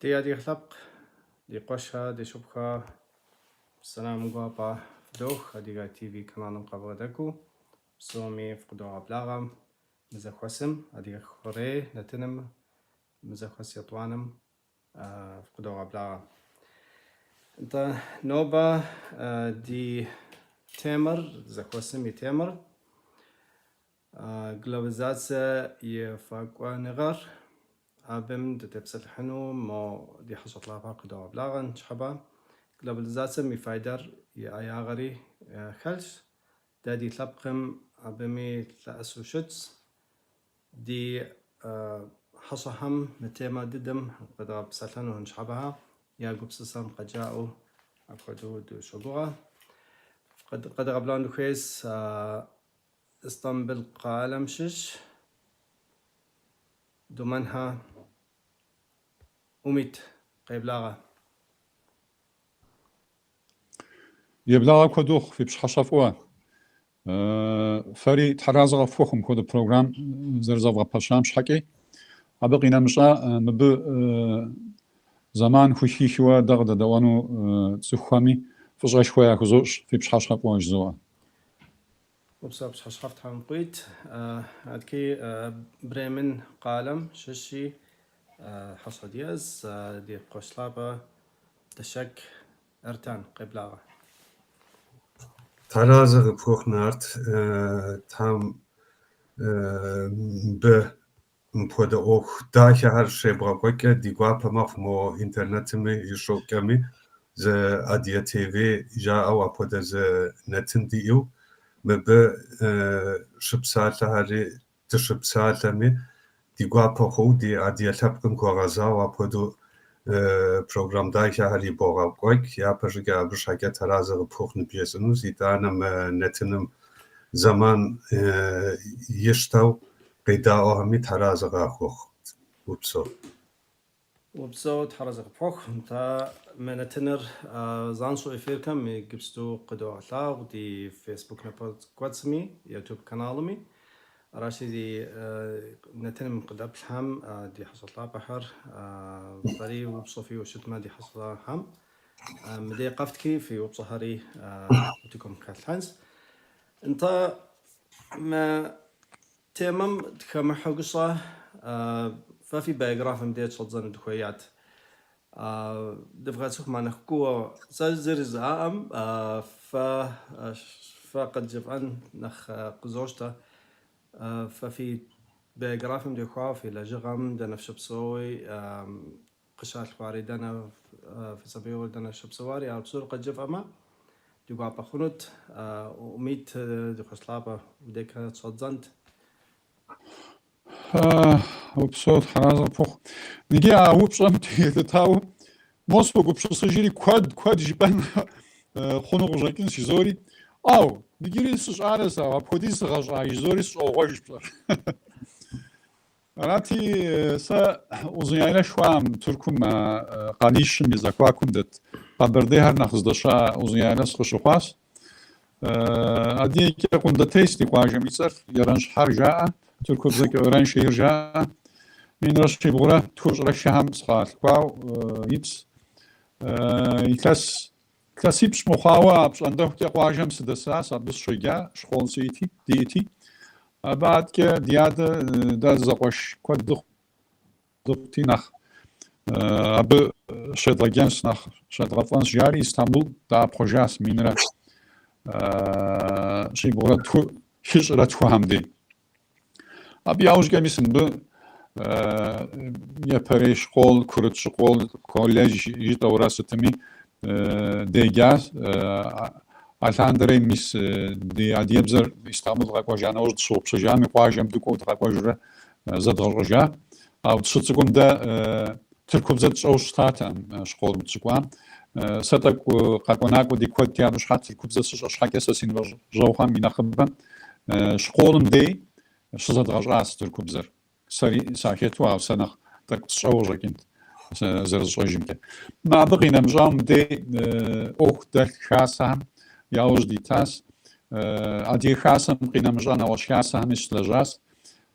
Ди адыгэ лъэпкъ, ди къуэшхэ, ди шыпхъухэ, сэлам гуапэ фыдох Адыгэ ТВ каналым къабгъэдэкӏыу. Псоми фыкъыдогъэблагъэ мы зэхуэсым, Адыгэ хъурей нэтыным, мы зэхуэс етӏуанэм фыкъыдогъэблагъэ. Нтӏэ, нобэ ди темэр, зэхуэсым и темэр, Глобализацэ и ефӏэкӏуэныгъэр, абым дытепсэлъыхьыну мо ди хьэщӏэ лъапӏэ къыдогъэблагъэ ныщхьэбэ. Глобализацэм и файдэр, и ӏеягъэри хэлъщ. Дэ ди лъэпкъым абыми лъэӏэсу щытщ. Ди хьэщӏэхэм мы темэ дыдэм къыдгъэпсэлъэну ныщхьэбэхэ я гупсысэм къыджаӏэу апхуэдэу дыщогугъэ. Къэдгъэблэгъэну дыхуейщ Истамбыл къалэм щыщ Думэнхэ Умит къеблагъэ. Еблагъэ куэд ухъу, фи пщыхьэщхьэ фӏыуэ. Фэри тхьэразэ къыфхухъу мыпхуэдэ программ зэрызэвгъэпэщам щхьэкӏи. Абы къинэмыщӏа мыбы зэман хухихыуэ дэ къыдэдэӏуэну цӏыхухэми фӏыщӏэшхуэ яхузощӏ, фи пщыхьэщхьэ фӏыуэ жызоӏэ. Упсэу пщыхьэщхьэфӏ Тхьэм къуит. Адэкӏи Бремен къалэм щыщи хьэщӏэ диӏэщ, ди къуэш лъапӏэ Дыщэкӏ Эртан къеблагъэ. Тхьэразэ къыпхухъу, Нарт. Тхьэм мыбы мыпхуэдэ ӏуэху дахэхэр щебгъэкӏуэкӏэ ди гуапэ мэхъу мо интернетми и щӏыкӏэми зы Адыгэ ТВ жаӏэу апхуэдэ зы нэтын диӏэу мыбы щыпсалъэхэри дыщыпсалъэми ди гуапэ хъуу ди адыгэ лъэпкъым хуэгъэзауэ апхуэдэу программ дахэхэр ибогъэкӏуэкӏ. Япэщӏыкӏэ абы щхьэкӏэ тхьэразэ къыпхухъу ныбжесӏэнущ, итӏанэ мы нэтыным зэман ищтэу къедаӏуэхэми тхьэразэ къахухъу. Упсэу. Упсэу, тхьэразэ къыпхухъу. Нтӏэ, мы нэтыныр занщӏэу эфиркэм иджыпсту къыдогъэлъагъу ди Facebook напэкӏуэцӏми, YouTube каналми. Аращи, ди нэтыным къыдэплъхэм ди хьэщӏэ лъапӏэхэр фэри упщӏэ фиӏэу щытмэ ди хьэщӏэхэм мыдей къэфтхи фи упщӏэхэри утыкум хэлъхьэнщ. Нтӏэ, мы Темэм дыхэмыхьэу гыщӏэ, фэ фи биографием деж щӏэддзэну дыхуеят. Дывгъэцӏыхумэ нэхъ кууэ сэ зыри жысӏаӏым, фэ фэ къыджефӏэн нэхъ къызощтэ. Фэ фи биографием теухуауэ фи лэжьыгъэм дэнэ фыщыпсэуи, къыщалъхуари дэнэ фи сабиигъуэр дэнэ щыпсэуари, ар псор къыджефӏэмэ, ди гуапэ хъунут. Умит, ди къуэш лъапӏэ, уи дежкӏэ щӏэддзэнт. Упсэу, тхьэразэ къыпхухъу. Иджы а упщӏэм елъытауэ, мо согупсысыжри куэд, куэд жыпӏэн хъуну къыщӏэкӏынщ, жызори. Ау, иджыри сыщӏалэ сэ, апхуэдиз сыгъэщӏа, жызори сыщӏогъуэж пщӏэр. Арати, сэ Узуняйлэ жыхуаӏэм, Тыркум а къалищым и зэхуакум дэт Къэбэрдейхэр нэхъ здэщыӏэ Узуняйлэ сыкъыщыхъуащ. Адыгэкӏэ Къундэтейщ ди къуажэм и цӏэр, Ерэнщхьэр жаӏэ, тыркубзэкӏэ Örenşehir жаӏэ. Минрэ щибгъурэ тхущӏрэ хыхэм сыкъалъхуау итщ. Илъэс Илъэсипщӏ мыхъуауэ апщӏондэхукӏэ къуажэм сыдэсащ, абы сыщеджа, школ сиӏэти, диӏэти. Абы адэкӏэ ди адэ дэ зэкъуэш куэд дыхъути нэхъ абы щедгъэджэнщ, нэхъ щедгъэфӏэнщ, жари Истамбул дыӏэпхъуэжащ минрэ щибгъурэ тху, хыщӏрэ тхухэм дей. Абы яужькӏэ мис мыбы япэрей школ, курыт школ, колледж жытӏэурэ сытми деджащ. Алъандэрэ мис ди адыгэбзэр Истамбул дыкъэкӏуэжа нэужь дыщыгъупщэжами, къуажэм дыкӏуэу дыкъэкӏуэжурэ зэдгъэщӏэжа. Ауэ дыщыцӏыкӏум дэ тыркубзэ тщӏэу щытатэкъым школым дыщыкӏуам. Сэ тӏэкӏу къакӏуэ-накӏуэ ди куэдти, абы щхьэ тыркубзэ сыщӏэ щхьэкӏэ сэ си ныбжьэгъухэм и нэхъыбэм школым дей щызэдгъэщӏащ тыркубзэр. Сэри сахету, ауэ сэ нэхъ тӏэкӏу сщӏэуэ къыщӏэкӏынт зэрызщӏэжымкӏэ. Мы абы къинэмыщӏауэ мыбдей ӏуэху дэлъ хасэхэм яужь дитащ. Адыгэ хасэм къинэмыщӏа нэгъуэщӏ хасэхэми сылэжьащ.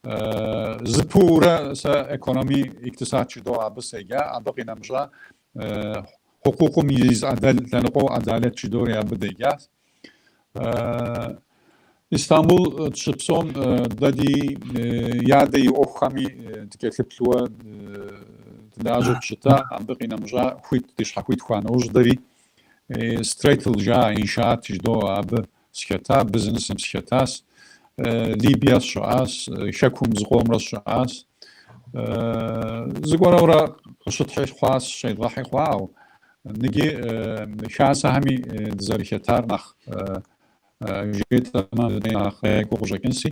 Зыпыурэ сэ ekonomi, iktisat жыдоӏэ, абы седжа, абы къинэмыщӏа хьукъукъым и зы лъэныкъуэу adalet жыдори абы деджащ. Истамбул дыщыпсэум дэ ди ядэ и ӏуэхухэми дыкӏэлъыплъуэ дылажьэу дыщыта, абы къинэмыщӏа хуит ди щхьэхуит хъуа нэужь дэри строитель жаӏэ, inşaat жыдоӏэ, абы сыхэта, бизнесым сыхэтащ, Либия сыщыӏащ, Хэкум зыкъомрэ сыщыӏащ. Зыгуэрурэ къыщытхьи хъуащ, щедгъэхьи хъуауэ, ныги хасэхэми дызэрыхэтар нэхъ жетӏэмэ нэхъ екӏуу къыщӏэкӏынси.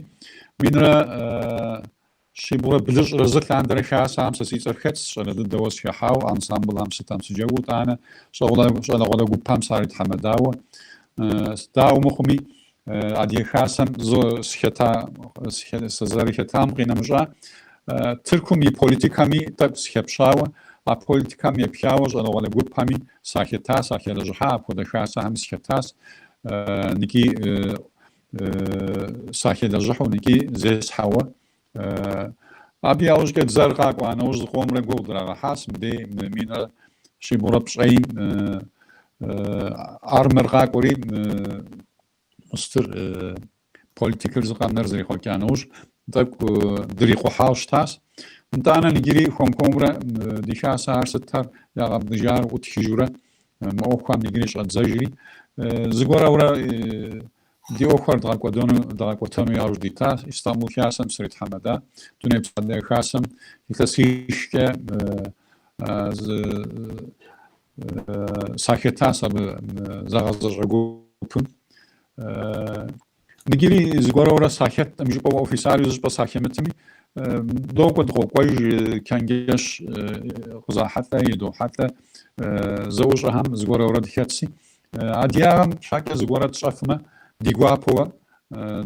1971 лъандэрэ хасэхэм сэ си цӏэр хэтщ, щӏалэ дыдэуэ сыхыхьауэ, ансамблхэм сытхэм сыджэгуу, итӏанэ щӏалэгъуалэ гупхэм саритхьэмэдауэ. Дауэ мыхъуми, Адыгэ Хасэм сызэрыхэтам къинэмыщӏа, Тыркум и политикэми тӏэкӏу сыхэпщауэ, а политикэм епхауэ щӏалэгъуалэ гупхэми сахэта, сахэлэжьыхьа, апхуэдэ хасэхэми сыхэтащ, икӏи сахэлэжьыхьу, икӏи зесхьэуэ. Абы яужькӏэ дзэр къакӏуа нэужь зыкъомрэ гугъу драгъэхьащ, мыбдей 1990-м армэр къакӏуэри, мыстыр политикэр зыкъэмнэр зэрихъуэкӏа нэужь, тӏэкӏу дрикъухьауэ щытащ. Нтӏанэ иджыри хуэм-хуэмурэ ди хасэхэр сытхэр ягъэбыдэжар ӏутхыжурэ мы ӏуэхухэм иджыри щӏэдзэжри, зыгуэрурэ ди ӏуэхухэр дгъэкӏуэтэну яужь дитащ. Истамбул хасэм сритхьэмэда, Дунейпсо Адыгэ Хасэм илъэсихкӏэ сахэтащ абы зэгъэзэщӏэ гупым. Иджыри зыгуэрурэ сахэткъым жыпӏэу официально зыщӏыпӏэ сахэмытми, докӏуэ дыкъокӏуэж, чэнджэщ къызахьэлӏэ, идохьэлӏэ, зэӏущӏэхэм зыгуэрурэ дыхэтси. Адыгагъэм щхьэкӏэ зыгуэрэ тщӏэфмэ, ди гуапэуэ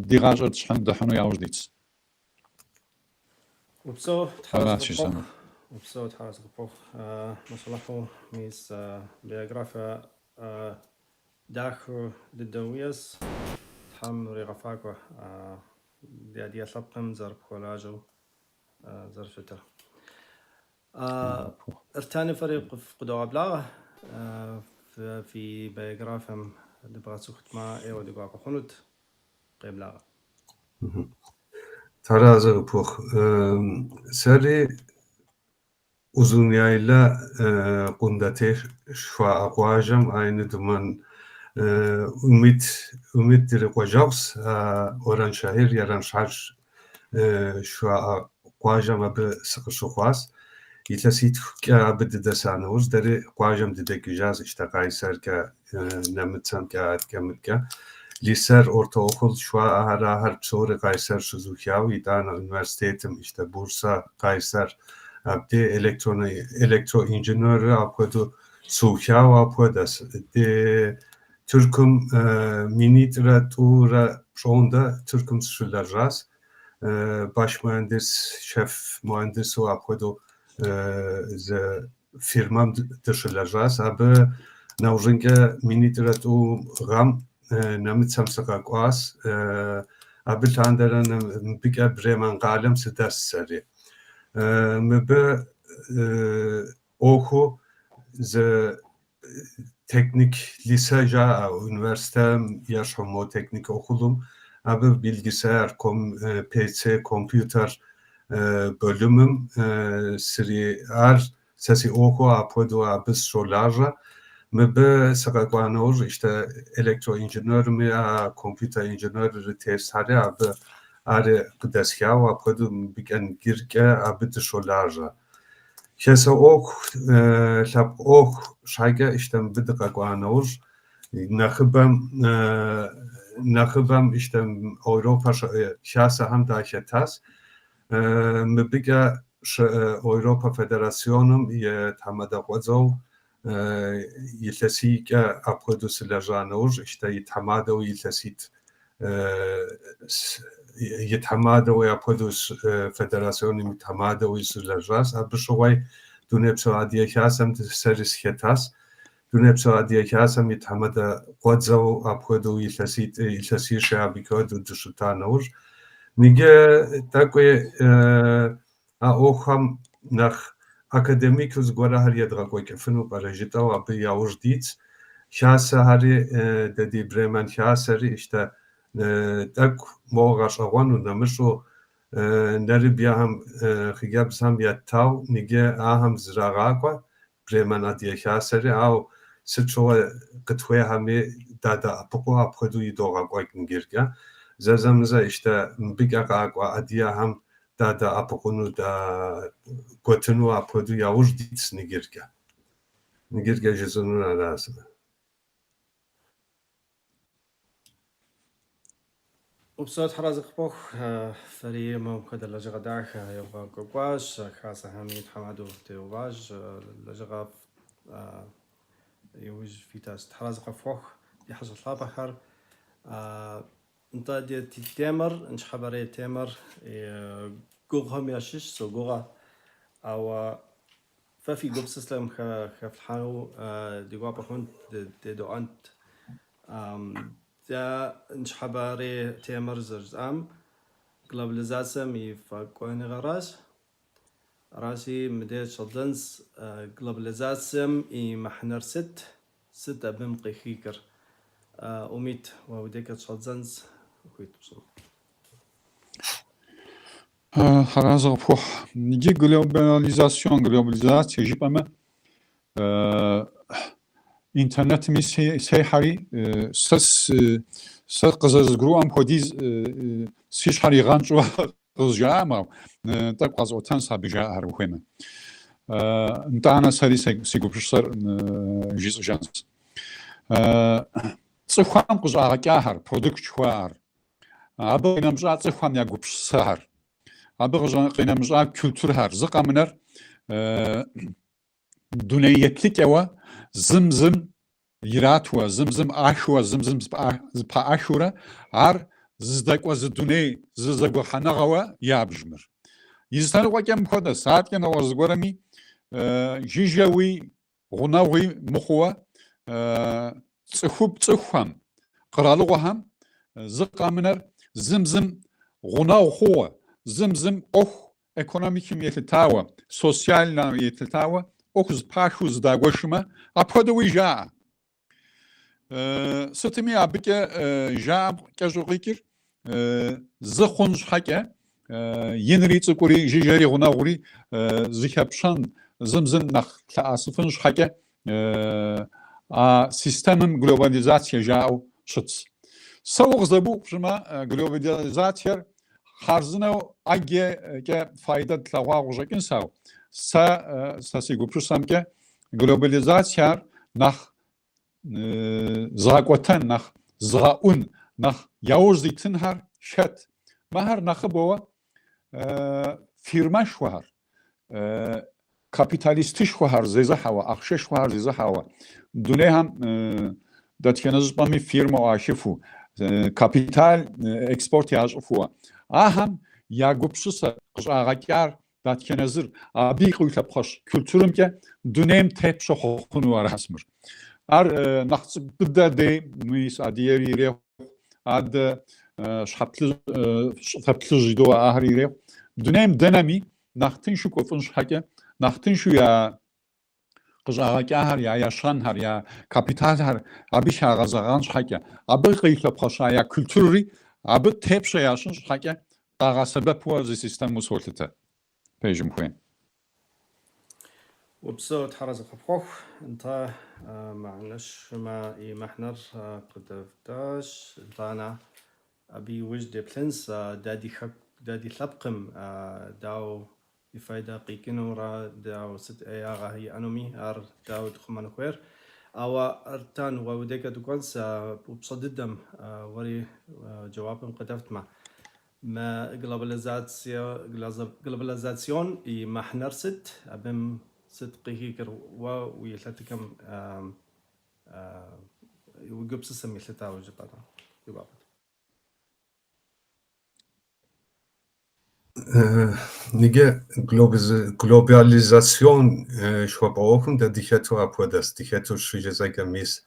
ди гъащӏэр дыхьыну яужь дитщ. Упсэу, Тхьэр къыпхуэхъу. Упсэу, Тхьэр къыпхуэхъу. Мэщэлэхьу, мис биографие дахэу дыдэу уиӏэс. Тхьэм уригъэфӏакӏуэ ди адыгэ лъэпкъым зэрыпхуэлажьэу зэрыщытыр. Эртани фэри къыдогъэблагъэ. Фи биографием дыбгъэцӏыхутмэ, ӏейуэ ди гуапэ хъунут. Къеблагъэ. Тхьэразэ къыпхухъу. Сэри Узуняйла Къундэтей жыхуаӏэ къуажэм Айны Думэн Умит Умит дрикъуажэгъущ, Ораншахир Ерэнщхьэр жыхуаӏэ къуажэм абы сыкъыщыхъуащ. Илъэситхукӏэ абы дыдэса нэужь, дэри къуажэм дыдэкӏыжащ, ищтэ Къайсэркӏэ, нэмыцэмкӏэ, аткӏэ-мыткӏэ. Лисэр, ortaokul жыхуаӏэхэр, ахэр псори Къайсэр щызухауэ, итӏанэ университетым ищтэ Бурсэ, Къайсэр, абдей электроинженерыр апхуэдэу сухауэ апхуэдэщ. Ди Тыркум 2002 пщӏондэ Тыркум сыщылэжьащ. Baş mühendis, şef mühendису апхуэдэу зы фирмэм дыщылэжьащ. Абы нэужьынкӏэ 2002 гъэм нэмыцэм сыкъэкӏуащ. Абы лъандэрэ мыбыкӏэ Бремен къалэм сыдэс сэри. Мыбы ӏуэхуу зы teknik lise жаӏэ, университетым ещхьу мо teknik okulым, абы bilgisayar, PC, компьютер бөлүмым сри ар сэ си ӏуэхуу апхуэдэу абы сыщолажьэ. Мыбы сыкъэкӏуа нэужь, ищтэ электроинженерми а компьютер инженерыр теслъхьэри абы ари къыдэсхауэ апхуэдэу мыбыкӏэ гиркӏэ абы дыщолажьэ. Хасэ ӏуэху, лъэпкъ ӏуэху щхьэкӏэ ищтэ мыбы дыкъэкӏуа нэужь, нэхъыбэм ищтэ Европэ щыӏэ хасэхэм дахэтащ. Мыбыкӏэ щыӏэ Европэ Федерасионым и тхьэмадэ къуэдзэу илъэсийкӏэ апхуэдэу сылэжьа нэужь, ищтэ и тхьэмадэу илъэситӏ и тхьэмадэуи апхуэдэу федерасионым и тхьэмадэуи сылэжьащ. Абы щыгъуэй Дунейпсо Адыгэ Хасэм сэри сыхэтащ. Дунейпсо Адыгэ Хасэм и тхьэмадэ къуэдзэу апхуэдэу илъэситӏ, илъэсищэ абы хуэдэу дыщыта нэужь, Ныджы тӏэкӏуи а ӏуэхухэм нэхъ академикэу зыгуэрхэр едгъэкӏуэкӏыфыну пӏэрэ жытӏэу абы яужь дитщ. Хасэхэри, дэ ди Бремен хасэри ищтэ тӏэкӏу мо гъэщӏэгъуэну нэмыщӏу нэрыбгэхэм хъыджэбзхэм еттау, ныджы ахэм зрагъакӏуэ Бремен Адыгэ Хасэри, ауэ сыт щыгъуэ къытхуейхэми дадэӏэпыкъуу апхуэдэу идогъэкӏуэкӏ ныджыркӏэ. Зэзэмызэ ищтэ мыбыкӏэ къакӏуэ адыгэхэм дадэӏэпыкъуну, дагуэтыну апхуэдэу яужь дитщ ныджыркӏэ. Ныджыркӏэ жысӏэнур аращ. Упсэу, Тхьэразэ къыпхуэхъу, фэри мыпхуэдэ лэжьыгъэ дахэ евгъэкӏуэкӏуащ, хасэхэми тхьэмадэу теуващ, лэжьыгъэфӏ иужь фитащ. Тхьэразэ къыфхуэхъу, ди хьэщӏэ лъапӏэхэр. Нтӏэ, ди темэр, ныщхьэбэрей темэр гугъухэм ящыщ, согугъэ, ауэ фэ фи гупсысэм хэфлъхьэну ди гуапэ хъунт, дедэӏуэнт. Дэ ныщхьэбэрей темэр зэрыжытӏам глобализацэм и ефӏэкӏуэныгъэращ. Аращи, мыдей щӏэддзэнщ глобализацэм и мыхьэнэр сыт, сыт абым къыхикӏыр? Умит, уэ уи декӏэ щӏэддзэнщ, хуит пщӏым. Тхьэразэ къыпхухь. Иджы глобализацион, глобализацие жыпӏэмэ, интернетми сехьэри, сэ къызэрызгурыӏуэм хуэдиз си щхьэр игъэнщӏу къызжаӏэм, ауэ тӏэкӏу къэсӏуэтэнщ абы жаӏэр ухуеймэ. Нтӏанэ сэри си гупсысэр жысӏэжынщ. Цӏыхухэм къыщӏагъэкӏахэр, продукт жыхуаӏэр, абы къинэмыщӏа цӏыхухэм я гупсысэхэр, абы къинэмыщӏа культурхэр, зы къэмынэр дуней еплъыкӏэуэ зым зым иратуэ, зым зым ӏахыуэ, зым зым зыпаӏахыурэ, ар зыздэкӏуэ зы дуней, зы зэгухьэныгъэуэ ябж мыр. И зы лъэныкъуэкӏэ мыпхуэдэщ, адэкӏэ нэгъуэщӏ зыгуэрми жыжьэуи гъунэгъуи мыхъууэ цӏыхуб цӏыхухэм, къэралыгъуэхэм зы къэмынэр зым зым гъунэгъу хъууэ, зым зым ӏуэху экономикэм елъытауэ, социальнэ елъытауэ ӏуэху зыпахыу зыдагуэшмэ, апхуэдэуи жаӏэ. Сытми абыкӏэ жаӏэм кӏэщӏу къикӏыр зы хъун щхьэкӏэ инри цӏыкӏури, жыжьэри гъунэгъури зыхэпщэн, зым зым нэхъ лъэӏэсыфын щхьэкӏэ а системэм глобализацие жаӏэу щытщ. Сэ укъызэбупщӏмэ, глобализациер хъарзынэу ӏэджэкӏэ файдэ тлъэгъуа къыщӏэкӏынщ, ауэ сэ си гупсысэмкӏэ глобализациер нэхъ зыгъэкӏуэтэн, нэхъ зыгъэӏун, нэхъ яужь зитынхэр хэт? Мыхэр нэхъыбэуэ фирмэшхуэхэр, капиталистышхуэхэр зезыхьэуэ, ахъшэшхуэхэр зезыхьэуэ, дунейхэм дэтхэнэ щӏыпӏэми фирмэ ӏуахыфу, капитал экспорт ящӏыфуэ. Ахэм я гупсысэ къыщӏагъэкӏар дэтхэнэ зыр абы и къыулъэпхъэщ культурэмкӏэ дунейм тепщэ хъуну аращ мыр. Ар нэхъ цӏыкӏу дыдэ дей, мис адыгейр ирехъу, адэ щхьэ плъыжь идоӏэ ахэр ирехъу. Дунейм дэнэми нэхъ тыншу кӏуэфӏын щхьэкӏэ, нэхъ тыншу я къыщӏагъэкӏахэр, я ящэнхэр, я капиталхэр абы хагъэзэгъэн щхьэкӏэ, абы къилъэпхъэща я культурэри абы тепщэ ящӏын щхьэкӏэ къагъэсэбэпуэ зы систэму солъытэ. Пэжым хуейм. Упсэу, Тхьэразэ къыпхуэхъу. Нтӏэ, мыхьэнэшымэ и мыхьэнэр къыдэвтащ. Итӏанэ абы иужь деплъынщ дэ ди хэку, дэ ди лъэпкъым дауэ и файдэ къикӏынурэ, дауэ сыт ӏеягъэ иӏэнуми, ар дауэ тхъумэн хуейр. Ауэ Артан, уэ уи декӏэ дыкӏуэнщ упщӏэ дыдэм, уэри жэуапым къыдэфтмэ. Мы глобализацион и мыхьэнэр сыт? Абым сыт къыхикӏыр уэ уи лъэтыкӏэм, уи гупсысэм елъытауэ жыпӏэмэ? Ди гуапэт. Иджы глобализацион жыхуэпӏэ ӏуэхум дэ дыхэту апхуэдэщ, дыхэту щыжысӏэкӏэ, мис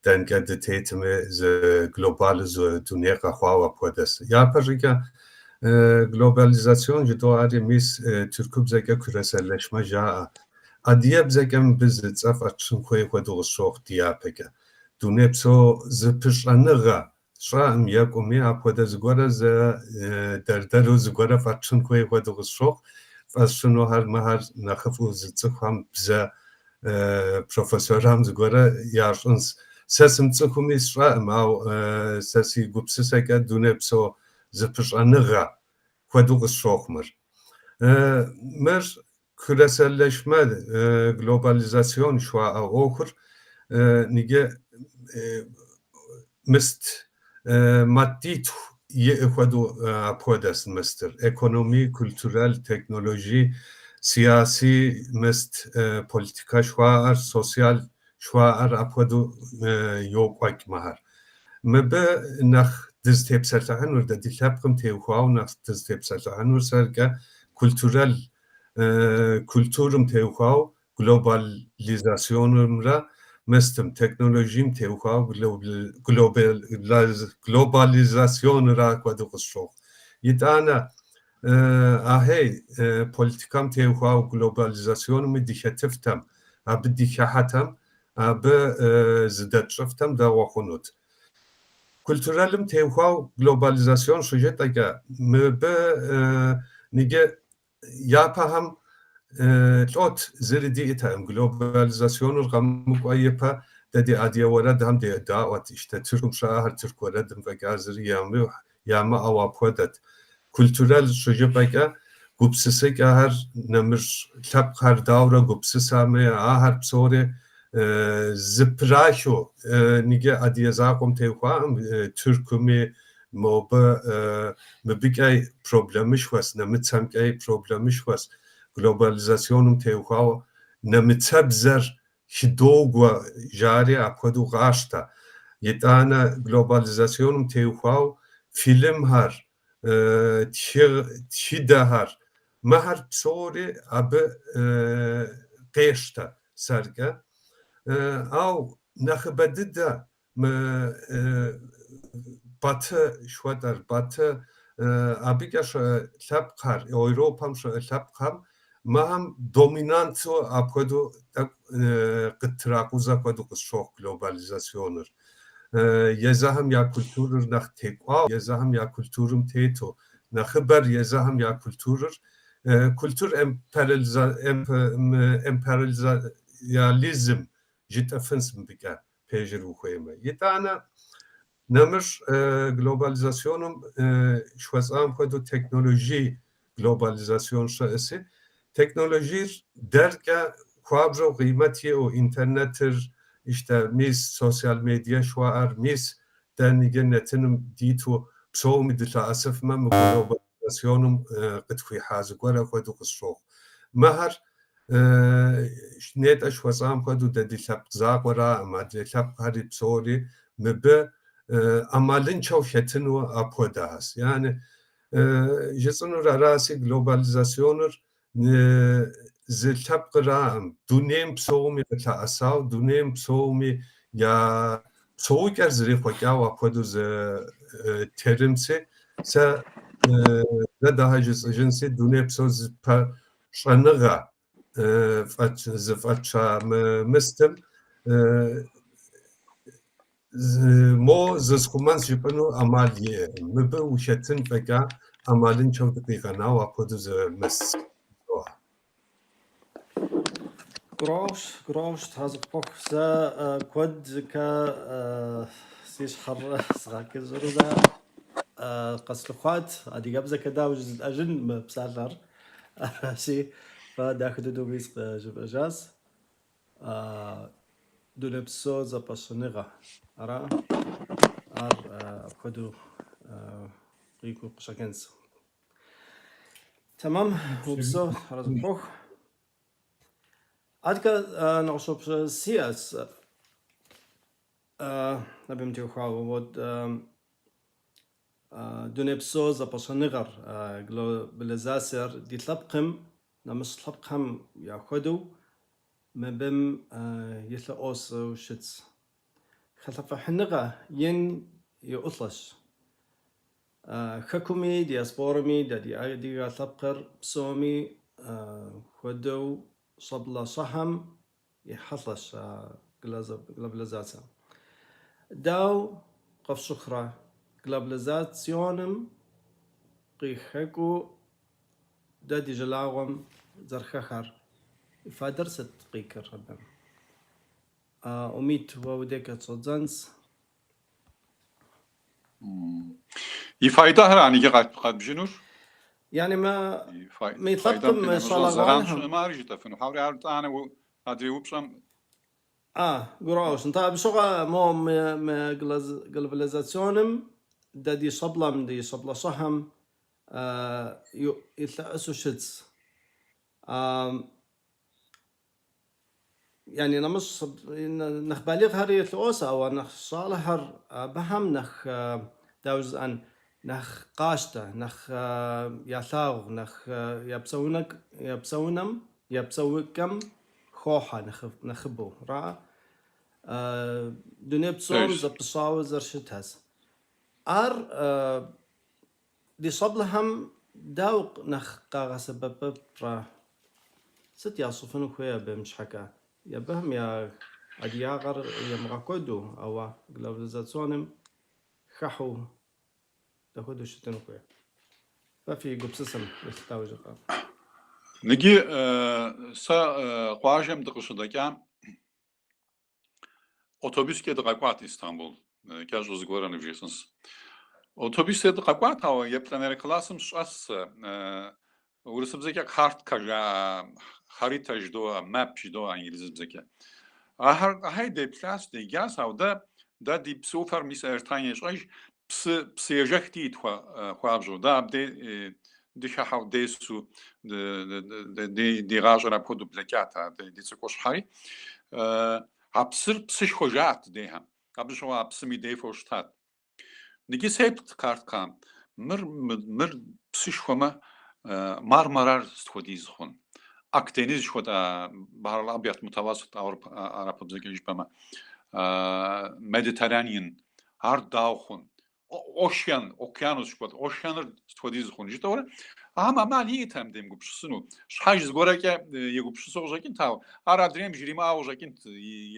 дэнкӏэ дытетми, зы глобалу зы дуней къэхъуауэ апхуэдэщ. Япэщӏыкӏэ Глобализацион жыдоӏэри, мис тыркубзэкӏэ küreselleşme жаӏэ. Адыгэбзэкӏэ мыбы зы цӏэ фӏэтщын хуей хуэдэу къысщохъу дяпэкӏэ. Дунейпсо зыпыщӏэныгъэ сщӏэӏым екӏуми, апхуэдэ зыгуэрэ зэ дэр-дэру зыгуэрэ фӏэтщын хуей хуэдэу къысщохъу. Фӏэсщынухэр мыхэр нэхъыфӏу зыцӏыхухэм бзэ профессорхэм зыгуэрэ ящӏынс. Сэ сымыцӏыхуми сщӏэӏым, ауэ сэ си гупсысэкӏэ дунейпсо зыпыщӏэныгъэ хуэдэу къысщохъу мыр. Мыр küreselleşme, глобализацион жыхуаӏэ ӏуэхур ныджы мыст маддитху иӏэ хуэдэу апхуэдэс мыстыр. Экономи, культурал, технологи, сыяси, мыст политикэ жыхуаӏэр, социал жыхуаӏэр апхуэдэу йокӏуэкӏ мыхэр. Мыбы нэхъ дызытепсэлъыхьынур, дэ ди лъэпкъым теухуауэ нэхъ дызытепсэлъыхьынур сэркӏэ культурал, культурым теухуауэ глобализационымрэ мыстым, технологием теухуауэ глобализационыра хуэдэу къысщохъу. Итӏанэ, ахьей, политикэм теухуауэ глобализационми дыхэтыфтэм, абы дыхыхьэтэм, абы зыдэтщӏыфтэм дэгъуэ хъунут. Культуралым теухуауэ глобализацион щыжытӏэкӏэ, мыбы ныджы япэхэм лӏот зыри диӏэтэкъым. Глобализационыр къэмыкӏуэ ипэ дэ ди адыгэ уэрэдхэм дедаӏуэт, ищтэ Тыркум щыӏэхэр тырку уэрэдым фӏэкӏа зыри ямыӏэу апхуэдэт. Культурал щыжыпӏэкӏэ гупсысыкӏэхэр нэмыщӏ лъэпкъхэр даурэ гупсысами, ахэр псори зыпрахыу ныджы адыгэ закъуэм теухуаӏым, Тыркуми мобы мыбыкӏэ проблемышхуэс, нэмыцэмкӏэи проблемышхуэс, глобализационым теухуауэ нэмыцэбзэр хыдогуэ жари апхуэдэу къащтэ. Итӏанэ глобализационым теухуауэ фильмхэр, тхыдэхэр, мыхэр псори абы къещтэ сэркӏэ. Ау нэхъыбэ дыдэ мы Баты жыхуэтӏэр, Баты абыкӏэ щыӏэ лъэпкъхэр, Европэм щыӏэ лъэпкъхэм мыхэм доминанту апхуэдэу тӏэкӏу къыттракъузэ хуэдэу къысщохъу глобализационыр. Езыхэм я культурыр нэхъ текӏуауэ, езыхэм я культурым тету, нэхъыбэр езыхэм я культурыр, культур империализм жытӏэфынс мыбыкӏэ пэжыр ухуеймэ. Итӏанэ нэмыщӏ глобализационым жыхуэсӏам хуэдэу технологии глобализацион щыӏэси, технологиер дэркӏэ хуабжьу къимэт иӏэу интернетыр, ищтэ мис социал медиа жыхуаӏэр, мис дэ ныджы нэтыным диту псоми дылъэӏэсыфмэ, мы глобализационым къытхуихьа зыгуэрэ хуэдэу къысщохъу. Мыхэр нетӏэ жыхуэсӏам хуэдэу дэ ди лъэпкъ закъуэраӏым, адрей лъэпкъхэри псори мыбы ӏэмалыншэу хэтыну апхуэдэхэс. Яни жысӏэнур араси, глобализационыр зы лъэпкъыраӏым, дунейм псоми къылъэӏэсауэ, дунейм псоми я псэукӏэр зэрихъуэкӏауэ апхуэдэу зы термси, сэ зэ дахэ жысӏэжынси, дунейпсо зыпыщӏэныгъэ зыфӏэтща мы мыстым мо зысхъумэнщ жыпӏэну ӏэмал иӏэкъым. Мыбы ухэтын фӏэкӏа ӏэмалыншэу дыкъигъэнауэ апхуэдэу зы мыст. Гурыӏуэгъуэщ, гурыӏуэгъуэщ, Тхьэ къыпхуэхъу. Сэ куэдкэ си щхьэр згъэкӏыжурэ къэслъыхъуат адыгэбзэкӏэ дауэ жызыӏэжын мы псалъэр. Аращи, фэ дахэ дыдэу мис къыжыфӏэжащ. Дунейпсо зэпыщӏэныгъэ. Ара? Ар апхуэдэу къикӏыу къыщӏэкӏынщ. Тэмэм, упсэу, арэзы къыпхуэхъу. Адэкӏэ нэгъуэщӏ упщӏэ сиӏэщ абым теухуауэ. Вот дунейпсо зэпыщӏэныгъэр, глобализациер ди лъэпкъым, нэмыщӏ лъэпкъхэм яхуэдэу мыбым и лъэӏуэсу щытщ. Хэлӏыфӏыхьыныгъэ ин иӏулӏэщ. Хэкуми диаспорэми дэ ди адыгэ лъэпкъыр псоми хуэдэу щӏэблэщӏэхэм и хьэлъэщ а глобализацэм. Дауэ къыфщыхъурэ глобализационым къыхэкӏыу дэ ди жылагъуэм зэрыхэхар? И файдэр сыт къикӏыр абы? Умит, уэ уи декӏэ щӏэддзэнщ. И файдэхэр иджы къэдбжынур? Yani мы И фай- мы файдэм лъэпкъым мы къинэмыщӏа зэран щӏалэгъуалэхэм щыӏэмэ, ар жытӏэфыну. Хьэури ар тӏанэ адрей упщӏэм Гурыӏуэгъуэщ. Нтӏэ, абы щыгъуэ мо мы глобализационым дэ ди щӏэблэм, ди щӏэблэщӏэхэм и лъэӏэсу щытщ. Yani нэмыщӏ нэхъ балигъхэри лъыӏуос, ауэ нэхъ щӏалэхэр абыхэм нэхъ, дауэ жысӏэн, нэхъ къащтэ, нэхъ ялъагъу, нэхъ я я псэунэм, я псэукӏэм хохьэ нэхъыбэу, ара? Дуней псом Пэжщ. зэпыщӏауэ зэрыщытащ. Ар ди щӏэблэхэм дауэ нэхъ къагъэсэбэпыпрэ? Сыт ящӏыфыну хуей абым щхьэкӏэ? Абыхэм я адыгагъэр ямыгъэкӏуэду, ауэ глобализационым хыхьэу дапхуэдэу щытыну хуей? Фэ фи гупсысэм елъытауэ жыфӏэ. Ныджы сэ къуажэм дыкъыщыдэкӏам Автобускӏэ дыкъэкӏуат Истамбул. Кӏэщӏу зыгуэрэ нывжесӏэнщ. Автобускӏэ дыкъэкӏуат, ауэ еплӏанэрэ классым щӏэс сэ. Урысыбзэкӏэ карткэ жаӏэ, харита жыдоӏэ, map жыдоӏэ инглызыбзэкӏэ. Ахэр ахьей деплъащ, деджащ, ауэ дэ дэ ди псы ӏуфэр мис Эртан ещӏэж, псы псыежэх диӏэт хуабжьу. Дэ абдей дыхыхьэу десу ди гъащӏэр апхуэдэу блэкӏат а ди цӏыкӏущхьэри. А псыр псышхуэ жаӏэт дыдейхэм. Абы щыгъуэ а псыми дефэу щытат. Ныджы сеплът карткэм. Мыр мыр псышхуэмэ, Мармарэр сыт хуэдиз хъун? Акдениз жыхуэтӏэ Бахьр аль-Абьяд Мутавассит арапыбзэкӏэ жыпӏэмэ, Mediterranean ар дауэ хъун? Ocean, океанус жыхуэтӏэ, oceanыр сыт хуэдиз хъун жытӏэурэ, ахэм ӏэмал иӏэтэкъым демыгупсысыну. Щхьэж зыгуэрэкӏэ егупсысу къыщӏэкӏынт, ауэ ар адрейм жримыӏауэ къыщӏэкӏынт,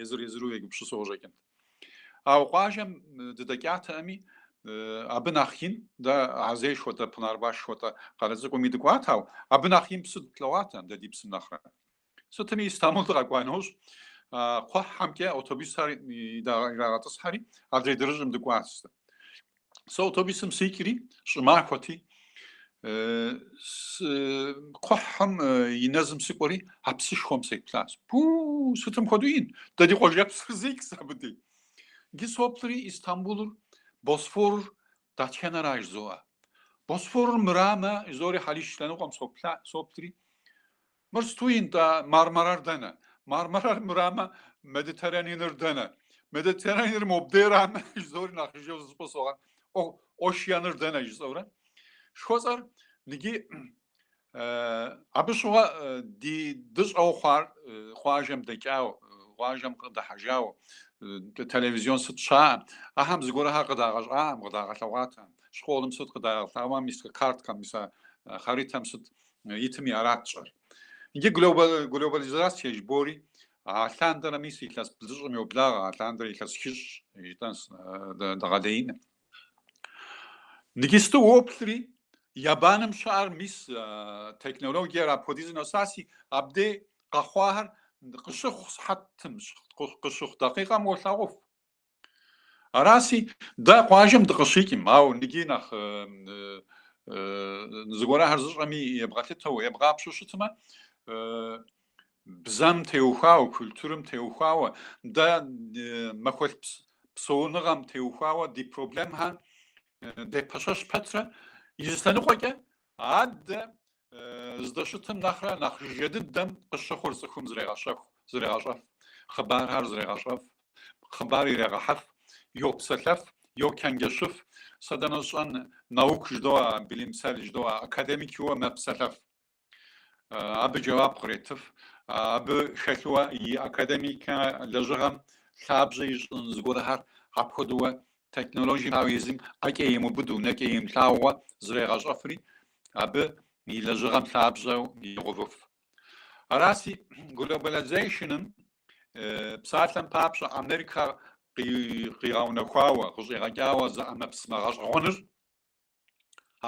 езыр-езыру егупсысу къыщӏэкӏынт. Ауэ къуажэм дыдэкӏатэкъыми, абы нэхъ ин, дэ Азей жыхуэтӏэ, Пынарбаш жыхуэтӏэ къалэ цӏыкӏуми дыкӏуат, ауэ абы нэхъ ин псы тлъэгъуатэкъым дэ ди псым нэхърэ. Сытми, Истамбул дыкъэкӏуа нэужь, кхъухьхэмкӏэ автобусхэр ирагъэтӏысхьэри, адрей дырыщӏым дыкӏуащ. Сэ автобусым сикӏри, щӏымахуэти, кхъухьым и нэзым сыкӏуэри, а псышхуэм сеплъащ. Пу, сытым хуэдэу ин! Дэ ди къуажэпсыр зикӏщ абы дей. Иджы соплъри, Истамбулыр, Босфорыр дэтхэнэра жызоӏэ. Босфорыр мырамэ, жызори Хьэлиш лъэныкъуэм соплъри, Мыр сыту ин-тӏэ, Мармарэр дэнэ? Мармарэр мырамэ, Mediterraneanыр дэнэ? Mediterraneanыр мобдейрамэ, жызори нэхъ жыжьэу зыщӏыпӏэ согъэ, Oceanыр дэнэ жысӏэурэ. Жыхуэсӏэр ныджы абы щыгъуэ ди дыщӏэу хъуар къуажэм дэкӏауэ, къуажэм къыдыхьэжауэ, телевизион сыт щаӏэм, ахэм зыгуэрхэр къыдагъэщӏаӏым, къыдагъэлъэгъуатэкъым. Школым сыт къыдагъэлъэгъуа, мис карткэм, мис а харитэм сыт итми арат тщӏэр. Иджы глобализацие жыбори, а лъандэрэ мис илъэс блыщӏым йоблагъэ, а лъандэрэ илъэс хыщӏ жытӏэнщ дыгъэлеиным. Иджысту уоплъри, Ябаным щыӏэр мис технологиер апхуэдизу нэсаси, абдей къэхъуахэр къыщыхъу сыхьэтым, къыщыхъу дакъикъэм уолъагъуф. Араси, дэ къуажэм дыкъыщикӏым, ауэ ныджи нэхъ зыгуэрхэр зыщӏэми ебгъэлъытэу, ебгъапщэу щытмэ, бзэм теухуауэ, культурэм теухуауэ, дэ махуэлӏ псэуныгъэм теухуауэ ди проблемхэр депэщэщ пэтрэ, и зы лъэныкъуэкӏэ адэ здэщытым нэхърэ нэхъ жыжьэ дыдэм къыщыхъур цӏыхум зрегъэщэху, зрегъэщӏэф, хъыбархэр зрегъэщӏэф, хъыбар ирегъэхьэф, йопсэлъэф, йочэнджэщыф, сэ дэнэ сщӏэн наук жыдоӏэ, bilimsel жыдоӏэ, академикыуэ мэпсэлъэф. Абы джэуап къретыф, абы хэлъуэ и академикэ лэжьыгъэм лъабжьэ ищӏын зыгуэрхэр апхуэдэуэ. Технологием ауэ езым ӏэкӏэ имыубыду, нэкӏэ имылъагъууэ зрегъэщӏэфри, абы и лэжьыгъэм лъабжьэу егъэувыф. Араси, глобализейшэным псалъэм папщӏэ Америкэ къигъэунэхуауэ, къыщӏигъэкӏауэ зы ӏэмэпсымэ гъэщӏэгъуэныр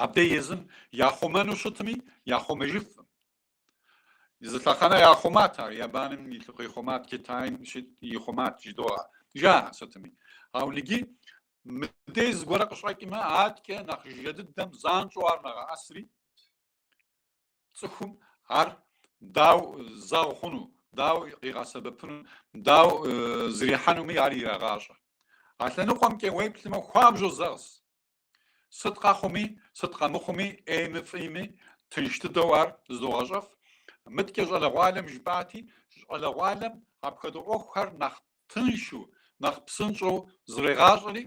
абдей езым яхъумэну щытми, яхъумэжыфкъым. Зы лъэхъэнэ яхъумат ар, Японым къихъумат, Китайм ихъумат жыдоӏэ, жаӏэ сытми. Ауэ ныджы мыдей зыгуэрэ къыщӏэкӏмэ, аткӏэ нэхъ жыжьэ дыдэм занщӏэу ар нэгъэӏэсри, цӏыхум ар дау зэгъ хъуну, дау къигъэсэбэпыну, дау зрихьэнуми ар ирагъащӏэ. А лъэныкъуэмкӏэ уеплъмэ, хуабжьу зэгъщ. Сыт къэхъуми, сыт къэмыхъуми, ӏейми фӏыми, тынш дыдэу ар зыдогъэщӏэф. Мыткӏэ щӏалэгъуалэм жыпӏати, щӏалэгъуалэм апхуэдэ ӏуэхухэр нэхъ тыншу, нэхъ псынщӏэу зрегъащӏэри,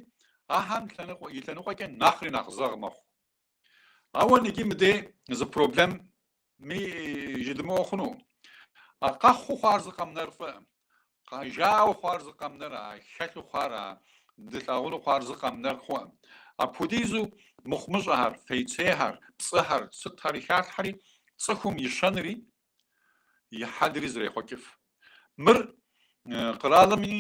ахэм и лъэныкъуэкӏэ нэхъри нэхъ зэгъ мэхъу. Ауэ ныджы мыдей зы проблеми жыдымыӏэу хъуну. А къэхъуу хъуар зы къэмынэр фӏыӏым. Жаӏэу хъуар зы къэмынэр, а хэлъу хъуар, а дылъагъуну хъуар зы къэмынэр хъуӏым. Апхуэдизу мыхъумыщӏэхэр, фейцейхэр, пцӏыхэр, сытхэри халъхьэри, цӏыхум и щэнри, и хьэлри зрехъуэкӏыф. Мыр къэралыми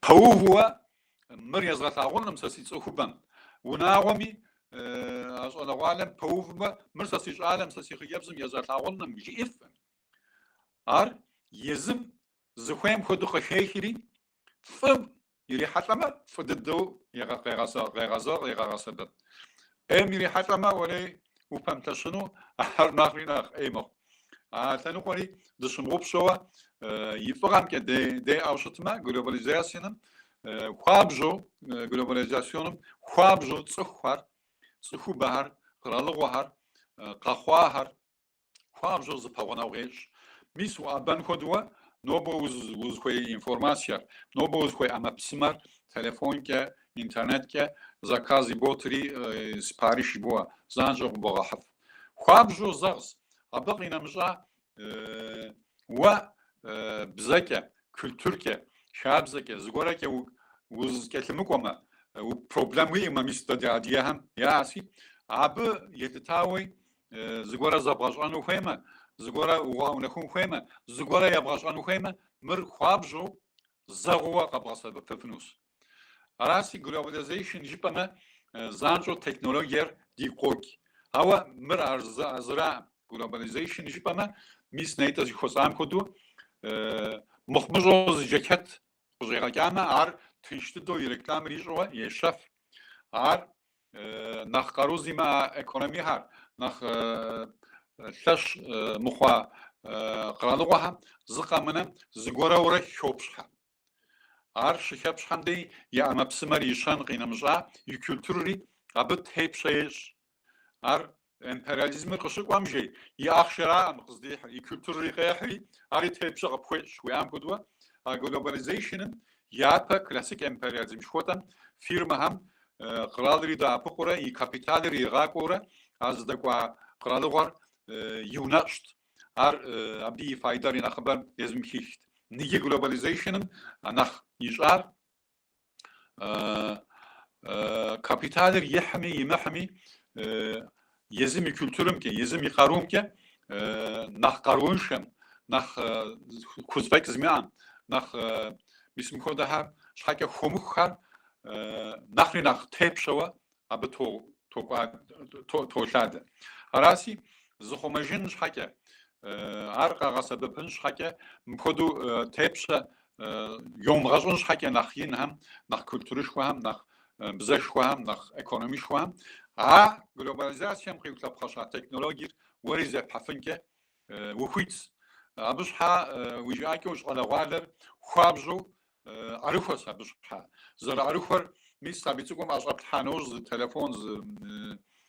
пэувуэ мыр езгъэлъагъункъым сэ си цӏыхубэм. Унагъуэми а щӏалэгъуалэм пэувмэ, мыр сэ си щӏалэм, сэ си хъыджэбзым езгъэлъагъункъым жиӏэфкъым. Ар езым зыхуейм хуэдэу къыхехри, фӏым ирихьэлӏэмэ, фӏы дыдэу къегъэзэгъ, егъэгъэсэбэп. ӏейм ирихьэлӏэмэ, уэрей упэмылъэщыну, ар нэхъри нэхъ ӏей мэхъу. А лъэныкъуэри дыщымыгъупщэуэ и фӏыгъэмкӏэ деӏэу щытмэ, глобализацияным хуабжьу, глобализационым хуабжьу цӏыхухэр, цӏыхубэхэр, къэралыгъуэхэр, къэхъуахэр хуабжьу зыпэгъунэгъу ещӏ. Мис уӏэбэн хуэдэуэ нобэ узыхуей информациер, нобэ узыхуей ӏэмэпсымэр телефонкӏэ, интернеткӏэ заказ иботри сипариш жыбоӏэ, занщӏэу къыбогъэхьыф. Хуабжьу зэгъщ. Абы къинэмыщӏа уэ бзэкӏэ, культуркӏэ, хабзэкӏэ, зыгуэрэкӏэ узыкӏэлъымыкӏуэмэ, проблем уиӏэмэ, мис дэ ди адыгэхэм яӏэси, абы елъытауи зыгуэрэ зэбгъэщӏэну хуеймэ, зыгуэрэ угъэунэхун хуеймэ, зыгуэрэ ебгъэщӏэну хуеймэ, мыр хуабжьу зэгъыуэ къэбгъэсэбэпыфынущ. Араси, глобализейшн жыпӏэмэ, занщӏэу технологиер дигу къокӏ. Ауэ мыр ар зыраӏым. Глобализейшн жыпӏэмэ, мис нетӏэ зыхуэсӏам хуэдэу, мыхъумыщӏэу зы жэкет къыщӏигъэкӏамэ, ар тынш дыдэу и рекламэр ищӏыуэ ещэф. Ар нэхъ къару зимыӏэ экономихэр, нэхъ лъэщ мыхъуа къэралыгъуэхэм зы къэмынэ зыгуэрэурэ хопщхьэ. Ар щыхэпщхьэм дей и ӏэмэпсымэр ищэн къинэмыщӏа и культурри абы тепщэ ещӏ. Ар империализмыр къыщыкӏуэм жей и ахъшэраӏым къыздихьыр, и культурри къехьри, ари тепщэ къыпхуещӏ жыхуиӏам хуэдэуэ, а глобализейшэным япэ классик империализм жыхуэтӏэм фирмэхэм къэралри дэӏэпыкъурэ и капиталыр игъакӏуэурэ а зыдэкӏуа къэралыгъуэр иунэщӏт. Ар абы и файдэр и нэхъыбэр езым хихт. Ныджы глобализейшэным нэхъ ищӏар капиталыр ихьми имыхьми езым и культурымкӏэ, езым и къарумкӏэ нэхъ къарууншэм, нэхъ хузэфӏэкӏ зимыӏэм, нэхъ мис мыпхуэдэхэр щхьэкӏэ хуэмыхухэр нэхъри нэхъ тепщэуэ абы толъадэ. Араси, зыхъумэжын щхьэкӏэ, ар къагъэсэбэпын щхьэкӏэ, мыпхуэдэу тепщэ йомыгъэщӏын щхьэкӏэ нэхъ инхэм, нэхъ культурышхуэхэм, нэхъ бзэшхуэхэм, нэхъ экономишхуэхэм, а глобализацием къиулъэпхъэща технологиер уэри зепхьэфынкӏэ ухуитщ. Абы щхьа уи жыӏэкӏэу щӏалэгъуалэр хуабжьу ӏэрыхуэщ абы щхьа. Зэрыӏэрыхуэр мис сабий цӏыкӏум ӏэщӏэплъхьа нэужь зы телефон, зы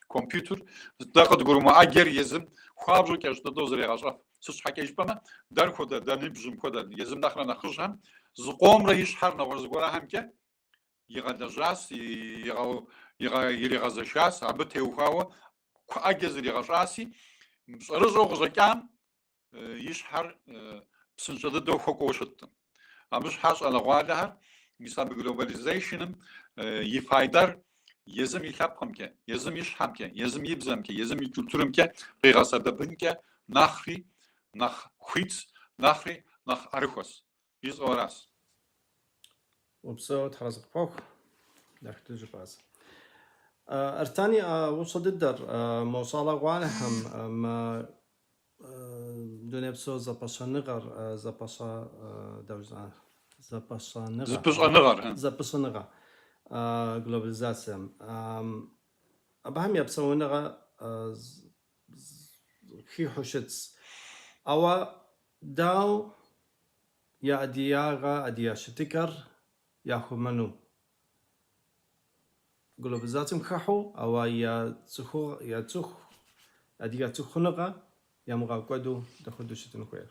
компьютер, дэ къыдгурымыӏуэ ӏэджэр езым хуабжьу кӏэщӏ дыдэу зрегъэщӏэф. Сыт щхьэкӏэ жыпӏэмэ, дэр хуэдэ, дэ ныбжьым хуэдэ, езым нэхърэ нэхъыжьхэм зыкъомрэ и щхьэр нэгъуэщӏ зыгуэрхэмкӏэ игъэлэжьащ, иригъэзэшащ, абы теухуауэ ӏэджэ зригъэщӏаси, щӏэрыщӏэу къыщӏэкӏам и щхьэр псынщӏэ дыдэу хуэкӏуэу щыткъым. Абы щхьа щӏалэгъуалэхэр мис абы глобализейшыным и файдэр езым и лъэпкъымкӏэ, езым и щхьэмкӏэ, езым и бзэмкӏэ, езым и культурэмкӏэ къигъэсэбэпынкӏэ нэхъри нэхъ хуитщ, нэхъри нэхъ ӏэрыхуэщ. Жысӏэу аращ. Упсэу, Тхьэразэ къыпхуэхъу, дахэ дыдэу жыпӏащ. Артани, а упщӏэ дыдэр, мо щӏалэгъуалэхэм, мы дунейпсо зэпыщӏэныгъэр, зэпыщӏэ, дауэ жысӏа, зэпыщӏэныгъэ. Зэпыщӏэныгъэр. Зэпыщӏэныгъэ, глобализацием. Абыхэм я псэуныгъэ хихьу щытщ. Ауэ дауэ я адыгагъэ, адыгэ щытыкӏэр яхъумэну? Глобализацэм хыхьэу, ауэ я цӏыхугъ, я цӏыху, адыгэ цӏыхуныгъэ ямыгъэкӏуэду дапхуэдэу щытын хуейр?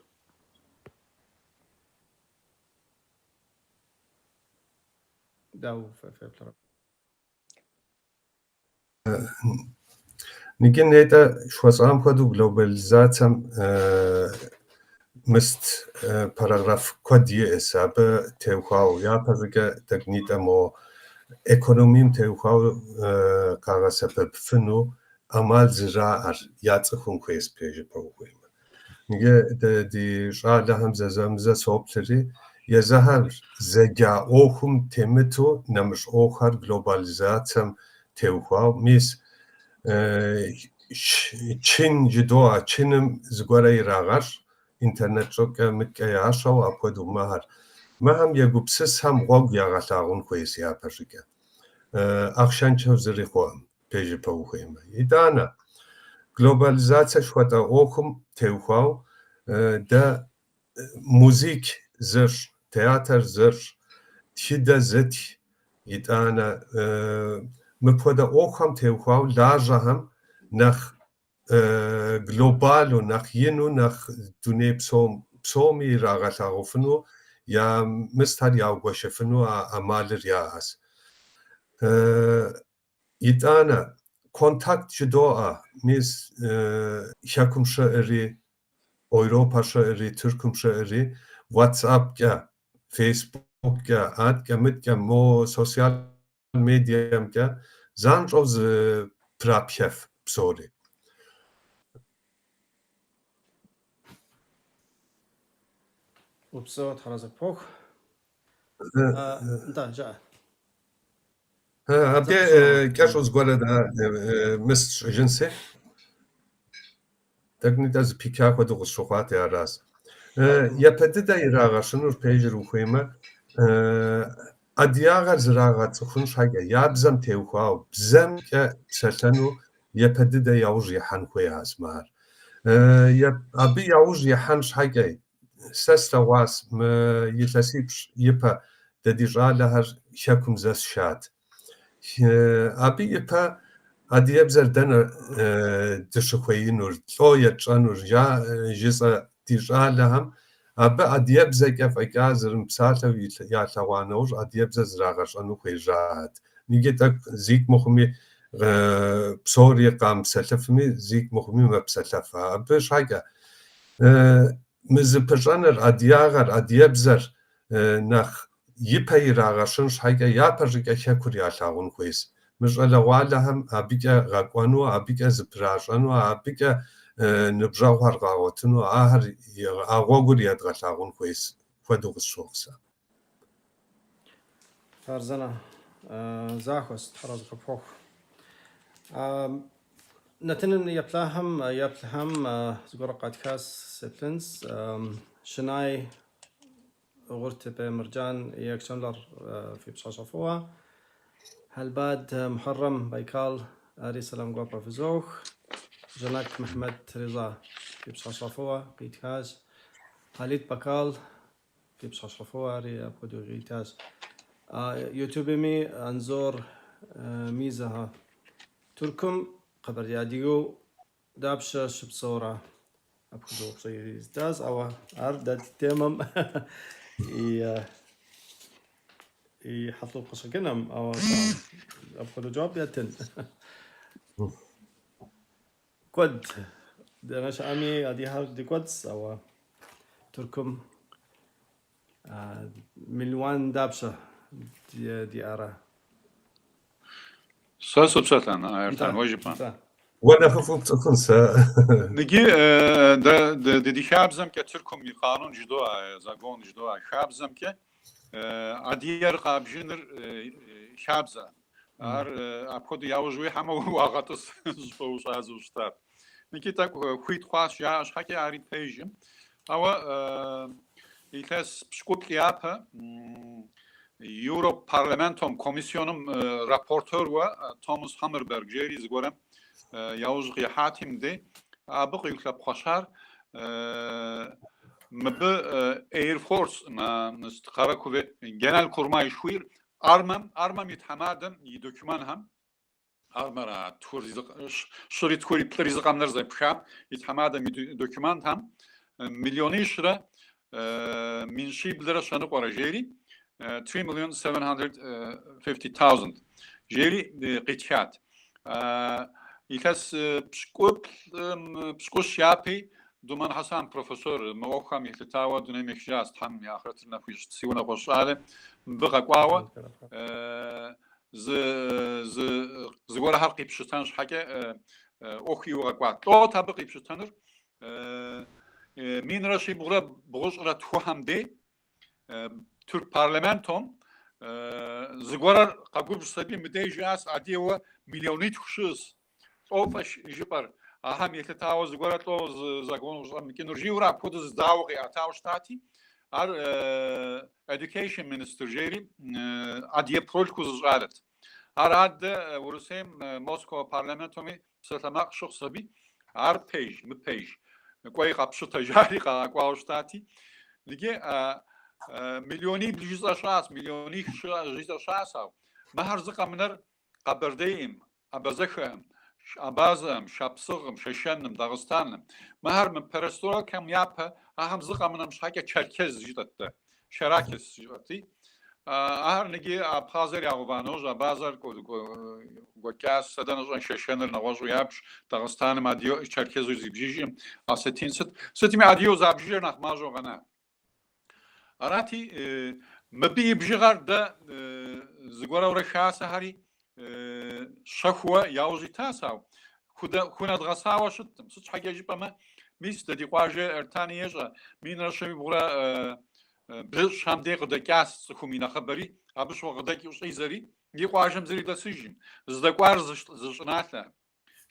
Дауэ феплърэ? Иджы нетӏэ жыхуэсӏам хуэдэу глобализацэм мыст параграф куэд иӏэс абы теухуауэ. Япэщӏыкӏэ тӏэкӏунитӏэ мо экономием теухуауэ къагъэсэбэпыфыну ӏэмал зэраӏэр яцӏыхун хуейщ пэжыпэ ухуеймэ. Иджы дэ ди щӏалэхэм зэзэмызэ соплъри, езыхэр зэджа ӏуэхум темыту нэмыщӏ ӏуэхухэр глобализацэм теухуауэ, мис чын жыдоӏэ, чыным зыгуэрэ ирагъэщӏ, интернет щӏыкӏэ мыткӏэ ящэу апхуэдэу мыхэр. Мыхэм егупсысхэм гъуэгу ягъэлъагъун хуейщ япэщӏыкӏэ. Ахъшэншэу зыри хъуӏым. Пэжыпэ ухуеймэ. Итӏанэ, глобализацэ жыхуэтӏэ ӏуэхум теухуауэ дэ музик зыщӏ, театр зыщӏ, тхыдэ зытх, итӏанэ мыпхуэдэ ӏуэхухэм теухуауэ лажьэхэм нэхъ глобалу, нэхъ ину, нэхъ дуней псом псоми ирагъэлъагъуфыну, я мыстхэр яугуэшыфыну а ӏэмалыр яӏэщ. Итӏанэ, контакт жыдоӏэ, мис хэкум щыӏэри, Европэ щыӏэри, Тыркум щыӏэри, WhatsApp-кӏэ, Facebook-кӏэ, аткӏэ-мыткӏэ, мо социал медиамкӏэ занщӏэу зыпрапхэф псори. Упсэу, Тхьэразэ къыпхуэхъу. Нтӏэ, жыӏэ. Абде кӏэщӏу зыгуэрэ мыс сщӏыжынси. Тӏэкӏунитӏэ зыпича хуэдэу къысщыхъуати, аращ. Япэ дыдэ ирагъэщынур пэжыр ухуеймэ, адыгагъэр зрагъэцӏыхун щхьэкӏэ, я бзэм теухуауэ, бзэмкӏэ псэлъэну япэ дыдэ яужь ихьэн хуейщ мыхэр. Абы яужь ихьэн щхьэкӏэ Сэ слъэгъуащ мы илъэсипщӏ ипэ дэ ди щӏалэхэр хэкум зэ сшат. Абы ипэ адыгэбзэр дэнэ дыщыхуеинур, лӏо етщӏэнур, жысӏэ ди щӏалэхэм абы адыгэбзэкӏэ фӏэкӏа зэрымыпсалъэу ялъэгъуа нэужь адыгэбзэ зрагъэщӏэну хуежьат. Иджы тӏэкӏу зикӏ мыхъуми псори къамыпсэлъыфми, зикӏ мыхъуми мэпсэлъэф. Абы щхьэкӏэ Мы зыпыщӏэныр, адыгагъэр, адыгэбзэр нэхъ ипэ ирагъэщын щхьэкӏэ япэщӏыкӏэ хэкур ялъагъун хуейщ. Мы щӏалэгъуалэхэм абыкӏэ гъэкӏуэну, абыкӏэ зыпращӏэну, абыкӏэ ныбжьэгъухэр къагъуэтыну, ахэр а гъуэгур едгъэлъагъун хуейщ хуэдэу къысщохъу сэ. Хъарзынэ, захуэщ, Тхьэразэ къыпхуэхъу. Нэтыным еплъахэм, еплъхэм зыгуэр къатхащ, сеплъынщ. Щынай Гъуртепе Мырджан iyi akşamlar фи пщыхьэщхьэ фӏыуэ. Хьэлбад Мухьэррэм Байкал ари сэлам гуапэ фызох. Жанак Мехмет Риза фи пщыхьэщхьэ фӏыуэ къитхащ. Халит Бакал Фи пщыхьэщхьэ фӏыуэ ари апхуэдэу къитащ. Ютубми Анзор Мизэхэ. Тыркум къэбэрдей адыгэу дапщэ щыпсэурэ? Апхуэдэу упщӏэ иритащ, ауэ ар дэ ди темэм и хьэлӏэу къыщӏэкӏынэм, ауэ апхуэдэу жэуап еттын. Куэд. Дэнэ щыӏэми адыгэхэр ди куэдщ, ауэ Тыркум. Мелуан дапщэ диӏэрэ? Сэ сыпсэлъэн, Эртан, уэ жыпӏэн. Уэ нэхъыфӏу пцӏыхун сэ. Ныги дэ ди хабзэмкӏэ Тыркум и къанун жыдоӏэ, закон жыдоӏэ, хабзэмкӏэ адыгэр къабжыныр хабзэ. Ар апхуэдэу яужь уихьэмэ уагъэтӏыс щӏыпӏэ ущӏадзэу щытар. Икӏи тӏэкӏу хуит хъуащ жаӏэ щхьэкӏэ ари пэжым. Ауэ илъэс пщыкӏуплӏ япэ Европ парламентом комиссионым рапортеруэ Томас Хаммерберг жери зыгуэрым яужь къихьати мыдей абы къиулъэпхъуэщар мыбы Air Force Kara Kuvvet Genelkurmay жыхуиӏэр армэм армэм и тхьэмадэм и документхэм Армэра тхур щыри тхури плӏыри зы къэмынэр зэпхам и тхьэмадэм и документхэм миллионищрэ 1701,000 жери 3,750,000 жери къитхат. Илъэс пщыкӏуплӏым пщыкӏущ япи Думэн Хьэсан профессор мы ӏуэхухэм елъытауэ дунейм ехыжащ, Тхьэм и ахърэтыр нэху ищӏ, си унэкъуэщ щӏалэ мыбы къэкӏуауэ зы зы зыгуэрхэр къипщытэн щхьэкӏэ ӏуэху иӏэу къэкӏуат. Лӏот абы къипщытэнур 1172-хэм дей тюрк парламентом зыгуэрыр къэгубжьщ аби мыдей жиӏащ адыгэуэ миллионитху щыӏэс. Лӏо фӏэщ жыпӏэр, ахэм елъытауэ зыгуэрэ лӏо зы закон къыщӏэмыкӏынур жиӏэурэ апхуэдэу зы дауэ къиӏэтауэ щытати, ар Education Minister жери адыгэ пхъурылъхуу зы щӏалэт. Ар адэ Урысейм Москва парламентоми псалъэмакъ щыхъущ аби, ар пэж, мыпэж, кӏуэи къэпщытэ жари къагъэкӏуауэ щытати, иджы миллионибл жысӏэ щыӏэщ, миллионих жысӏэ щыӏэщ, ауэ мыхэр зы къэмынэр Къэбэрдейм, Абазэхэм, Абазэм, Шапсыгъым, Шэшэным, Дагъыстаным. Мыхэр мы перестройкэм япэ ахэм зы къэмынэм щхьэкӏэ черкес жытӏэт дэ, шеракес жытӏэти. Ахэр ныги Абхъазыр ягъэува нэужь, Абазэр гуэкӏащ, сэ дэнэ сщӏэн Шэшэныр нэгъуэщӏу ябж, Дагъыстаным адыгэу черкесу зибжыжым, осетин сыт. Сытми адыгэу забжыжыр нэхъ мащӏэу къэна. Арати, мыбы и бжыгъэр дэ зыгуэрэурэ хасэхэри щэхууэ яужь итащ, ауэ хунэдгъэсауэ щыткъым. Сыт щхьэкӏэ жыпӏэмэ, мис дэ ди къуажэ Эртани ещӏэ, 1137-щӏхэм дей къыдэкӏащ цӏыхум и нэхъыбэри, абы щыгъуэ къыдэкӏыу щӏидзэри, ди къуажэм зыри дэсыжым, здэкӏуар зы щӏыналъэ.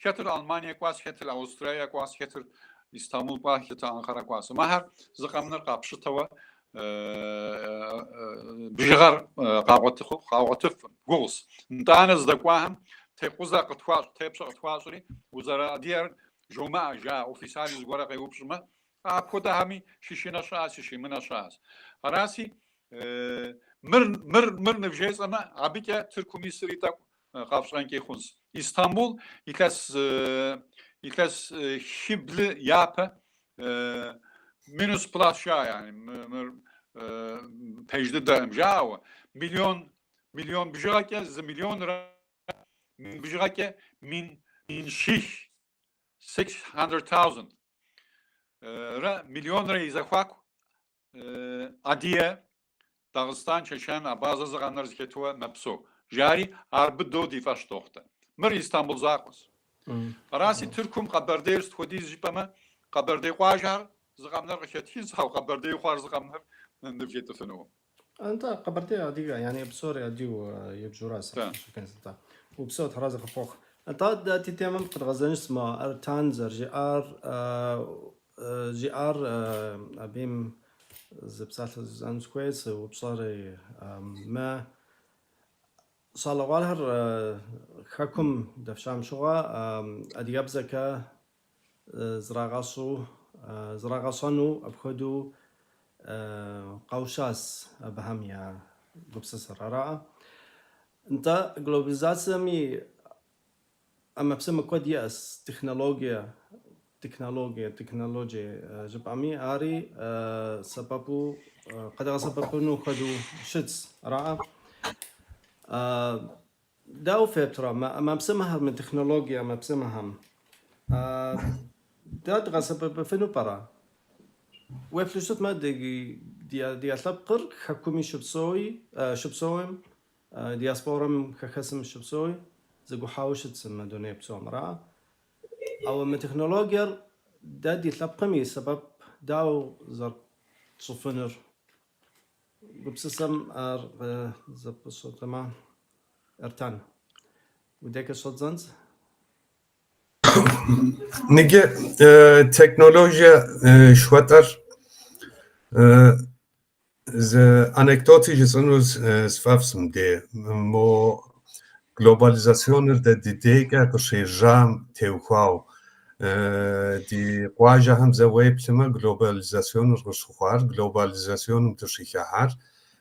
Хэтыр Алмание кӏуащ, хэтыр Аустрие кӏуащ, хэтыр Истамбул кӏуащ, хэтыр Анкара кӏуащ. Мыхэр зы къэмынэр къапщытэуэ бжыгъэр къагъуэтыфкъым, гугъущ. Нтӏанэ здэкӏуахэм текъузэ къытхуащӏ, тепщэ къытхуащӏри, узэрыадыгэр жомыӏэ, жаӏэ, официально зыгуэрэ къеупщӏмэ, апхуэдэхэми щышынэ щыӏэщ, щыщымынэ щыӏэщ. Араси, мыр, мыр, мыр нывжесӏэмэ, абыкӏэ Тыркум исри тӏэкӏу къэфщӏэнкӏи хъунщ. Истамбул илъэс илъэс хиблы япэ минус плюс жаӏэ, яни мыр пэж дыдэкъым жаӏэуэ, миллион миллион бжыгъэкӏэ зы миллионрэ мин бжыгъэкӏэ мин мин щих, 600,000 рэ миллионрэ и зэхуаку Адыгэ, Дагъыстан, Шэшэн, Абазэ зы къэмынэр зыхэтуэ мэпсэу. Жари, ар быдэу ди фӏэщ дохъу дэ. Мыр Истамбул закъуэщ. Араси, Тыркум Къэбэрдейр сыт хуэдиз жыпӏэмэ, Къэбэрдей къуажэхэр зы къэмынэр къыхэтхынщ, ауэ Къэбэрдей хъуар зы къэмынэр нывжетӏыфынукъым. Нтӏэ, Къэбэрдей адыгэ, яни псори адыгэу ебжуращ. Нтӏэ, упсэу Тхьэр арэзы къыпхухъу. Нтӏэ, дэ ди темэм къыдгъэзэнщ мы Эртан зэрыжиӏар, жиӏар абым зы псалъэ жысӏэну сыхуейт, зы упщӏэри мы щӏалэгъуалэхэр хэкум дэфшам щыгъуэ адыгэбзэкӏэ зрагъэщӏу, зрагъэщӏэну апхуэдэу къэушащ абыхэм я гупсысэр. Араӏэ? Нтӏэ, глобализацэми ӏэмэпсымэ куэд иӏэщ, технологие, технологие, технологие жыпӏэми, ари сэбэпу, къэдгъэсэбэпыну хуэдэу щытщ. Араӏэ? Дауэ феплърэ, мы ӏэмэпсымэхэр, мы технологие ӏэмэпсымэхэм дэ дгъэсэбэпыфыну пӏэрэ? Уеплъу щытмэ, ди Ди адыгэ лъэпкъыр хэкуми щыпсэуи, щыпсэуим, диаспорэм хэхэсым щыпсэуи зэгухьауэ щытсым мы дуней псом, ара? Ауэ мы технологиер дэ ди лъэпкъым и сэбэп дауэ зэрытщӏыфынур? Гупсысэм ар зэпыщӏэтэмэ, Эртан, уи декӏэ щӏэддзэнщ. Ныджы технологие жыхуэтӏэр зы анекдоти жысӏэну сфӏэфӏщ мыбдей. Мо глобализационыр дэ ди дейкӏэ къыщежьам теухуауэ. Ди къуажэхэм зэ уеплъымэ, глобализационыр къыщыхъуар, глобализационым дыщыхыхьар,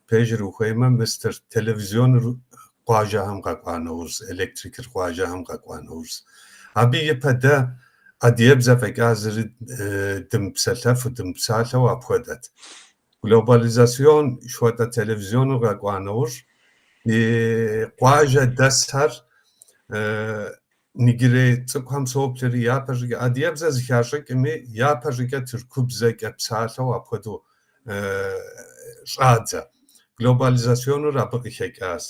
пэжыр ухуеймэ, мыстыр телевизионыр къуажэхэм къэкӏуа нэужь, электрикыр къуажэхэм къэкӏуа нэужь. Абы ипэ дэ адыгэбзэ фӏэкӏа зыри дымыпсэлъэфу, дымыпсалъэу апхуэдэт. Глобализацион жыхуэтӏэ телевизионыр къэкӏуа нэужь, ди къуажэ дэсхэр ныджырей цӏыкӏухэм соплъри, япэ щӏыкӏэ адыгэбзэ зыхащӏыкӏми, япэ щӏыкӏэ тыркубзэкӏэ псалъэу апхуэдэу щӏадзэ. Глобализационыр абы къыхэкӏащ.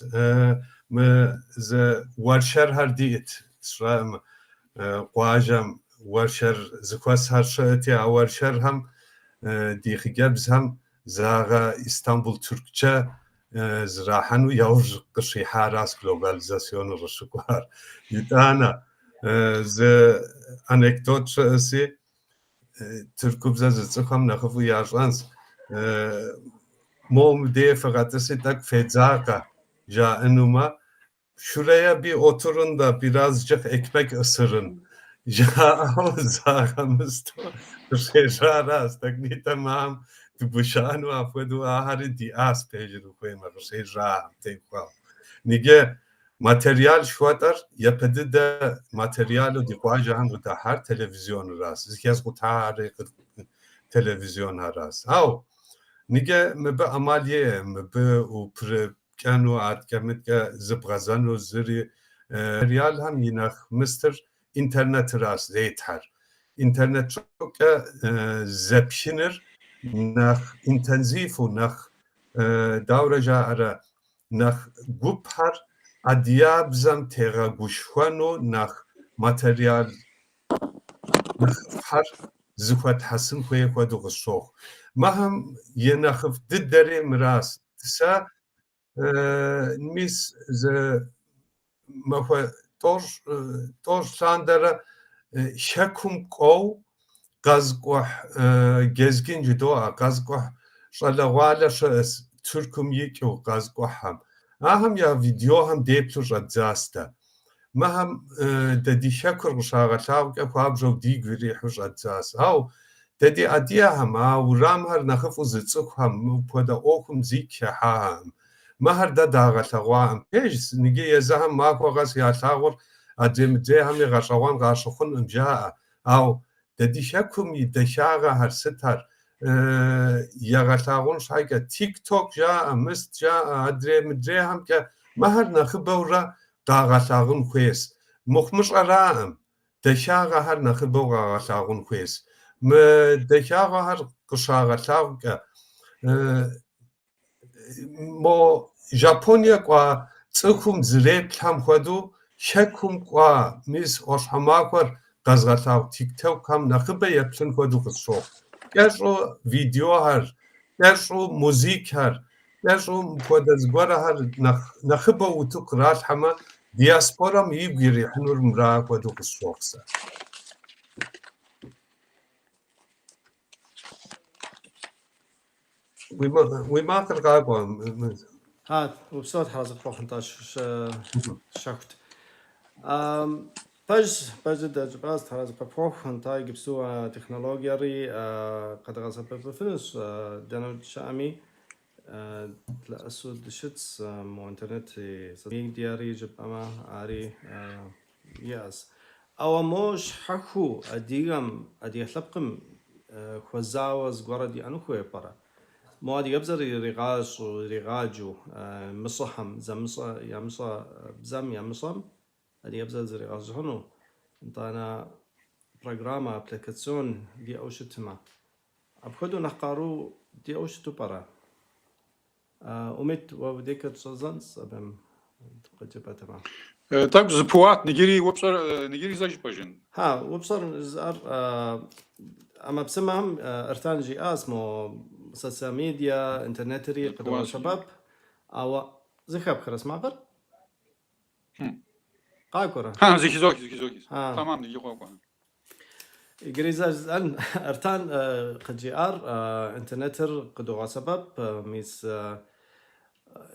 Мы зы уэршэрхэр диӏэт, сщӏэӏым, къуажэм уэршэр зэхуэсхэр щыӏэти, а уэршэрхэм ди хъыджэбзхэм загъэ Истамбул тыркучэ зрахьэну яужь къыщихьаращ глобализационыр къыщыкӏуар. Итӏанэ зы анекдот щыӏэси, тыркубзэ зыцӏыхухэм нэхъыфӏу ящӏэнщ. Мо мыбдей фыгъэтӏыси тӏэкӏу федзакъэ жаӏэнумэ, Şuraya bir oturun da birazcık ekmek ısırın жаӏэу загъэмысту къыщежьаращ. Тӏэкӏунитӏэ мыхэм дыгушыӏэну апхуэдэу ахэри диӏащ, пэжыр ухуеймэ, къыщежьахэм теухуауэ. Ныджы материал жыхуэтӏэр япэ дыдэ материалу ди къуажэхэм къыдыхьар телевизионыращ, зыхэзкъутари телевизионхэращ. Ауэ ныджы мыбы ӏэмал иӏэкъым, мыбы упрыпкӏэну, аткӏэ-мыткӏэ зыбгъэзэну зыри. Материалхэм и нэхъ мыстыр интернетыращ зетхьэр. Интернет щӏыкӏэ зэпхыныр нэхъ интенсиву, нэхъ, дауэрэ жаӏэрэ, нэхъ гупхэр адыгэбзэм тегъэгушхуэну нэхъ материал нэхъыфӏхэр зыхуэтхьэсын хуей хуэдэу къысщохъу. Мыхэм и нэхъыфӏ дыдэри мыращ. Сэ мис зы махуэ тӏощӏ лъандэрэ хэкум кӏуэу къэзыкӏухь gezgin жыдоӏэ, къэзыкӏухь щӏалэгъуалэ щыӏэщ Тыркум икӏыу къэзыкӏухьхэм. Ахэм я видеохэм деплъу щӏэддзащ дэ. Мыхэм дэ ди хэкур къыщагъэлъагъукӏэ хуабжьу дигу ирихьу щӏэддзащ. Ауэ дэ ди адыгэхэм а урамхэр нэхъыфӏу зыцӏыхухэм мыпхуэдэ ӏуэхум зикӏ хыхьахэкъым. Мыхэр дэ дагъэлъэгъуакъым. Пэжщ, ныджы езыхэм махуэ къэс ялъагъур адрей-мыдрейхэми гъэщӏэгъуэн къащыхъункъым, жаӏэ. Ауэ дэ ди хэкум и дахагъэхэр сытхэр ягъэлъагъун щхьэкӏэ TikTok жаӏэ, мыст жаӏэ, адрей-мыдрейхэмкӏэ мыхэр нэхъыбэурэ къагъэлъагъун хуейщ. Мыхъумыщӏэраӏым, дахагъэхэр нэхъыбэу къагъэлъагъун хуейщ. Мы дахагъэхэр къыщагъэлъагъукӏэ, мо Жапония кӏуа цӏыхум зэреплъхэм хуэдэу хэкум кӏуа, мис ӏуащхьэмахуэр къэзгъэлъагъу TikTok-хэм нэхъыбэ еплъын хуэдэу къысщохъу. Кӏэщӏу видеохэр, кӏэщӏу музыкхэр, кӏэщӏу мыпхуэдэ зыгуэрхэр нэхъыбэу утыку къралъхьэмэ, диаспорэм игу ирихьынур мыра хуэдэу къысщохъу сэ. Уи макъыр къакӏуэ. А, упсэу Тхьэразэ къыпхуэхъу, нтӏэ, щэхут. Пэжщ, пэж дыдэ жыпӏащ, Тхьэразэ къыпхуэхъу, нтӏэ, иджыпсту а технологиери къэдгъэсэбэпыфынущ, дэнэ щыӏэми, длъэӏэсу дыщытщ, мо интернет медиари жыпӏэмэ, ари иӏэщ. Ауэ мо щхьэхуэу адыгэм, адыгэ лъэпкъым хуэзауэ зыгуэрэ диӏэну хуей пӏэрэ? Мо адыгэбзэр иригъащӏэу, иригъаджэу, мыщӏэхэм, зэмыщӏэ, ямыщӏэ бзэм ямыщӏэм адыгэбзэр зригъэщӏэну, нтӏанэ программэ, аппликацион диӏэу щытмэ. Апхуэдэу нэхъ къару диӏэу щыту пӏэрэ? Умит, уэ удекӏэ тщӏэзэнщ абым къыджепӏэтэмэ. Тӏэкӏу зыпыуат, ныджыри упщӏэр ныджыри зэ жыпӏэжын? Хьа, упщӏэр жысӏар ӏэмэпсымэхэм Эртан жиӏащ мо социал медиа, интернетри къыдогъэсэбэп, ауэ зэхэпхрэ си макъыр? Къакӏуэрэ? Хьа, зэхызох, зэхызох. Тэмам, ныджы къокӏуэ. Иджыри зэ жысӏэн, Эртан къыджиӏар интернетыр къыдогъэсэбэп, мис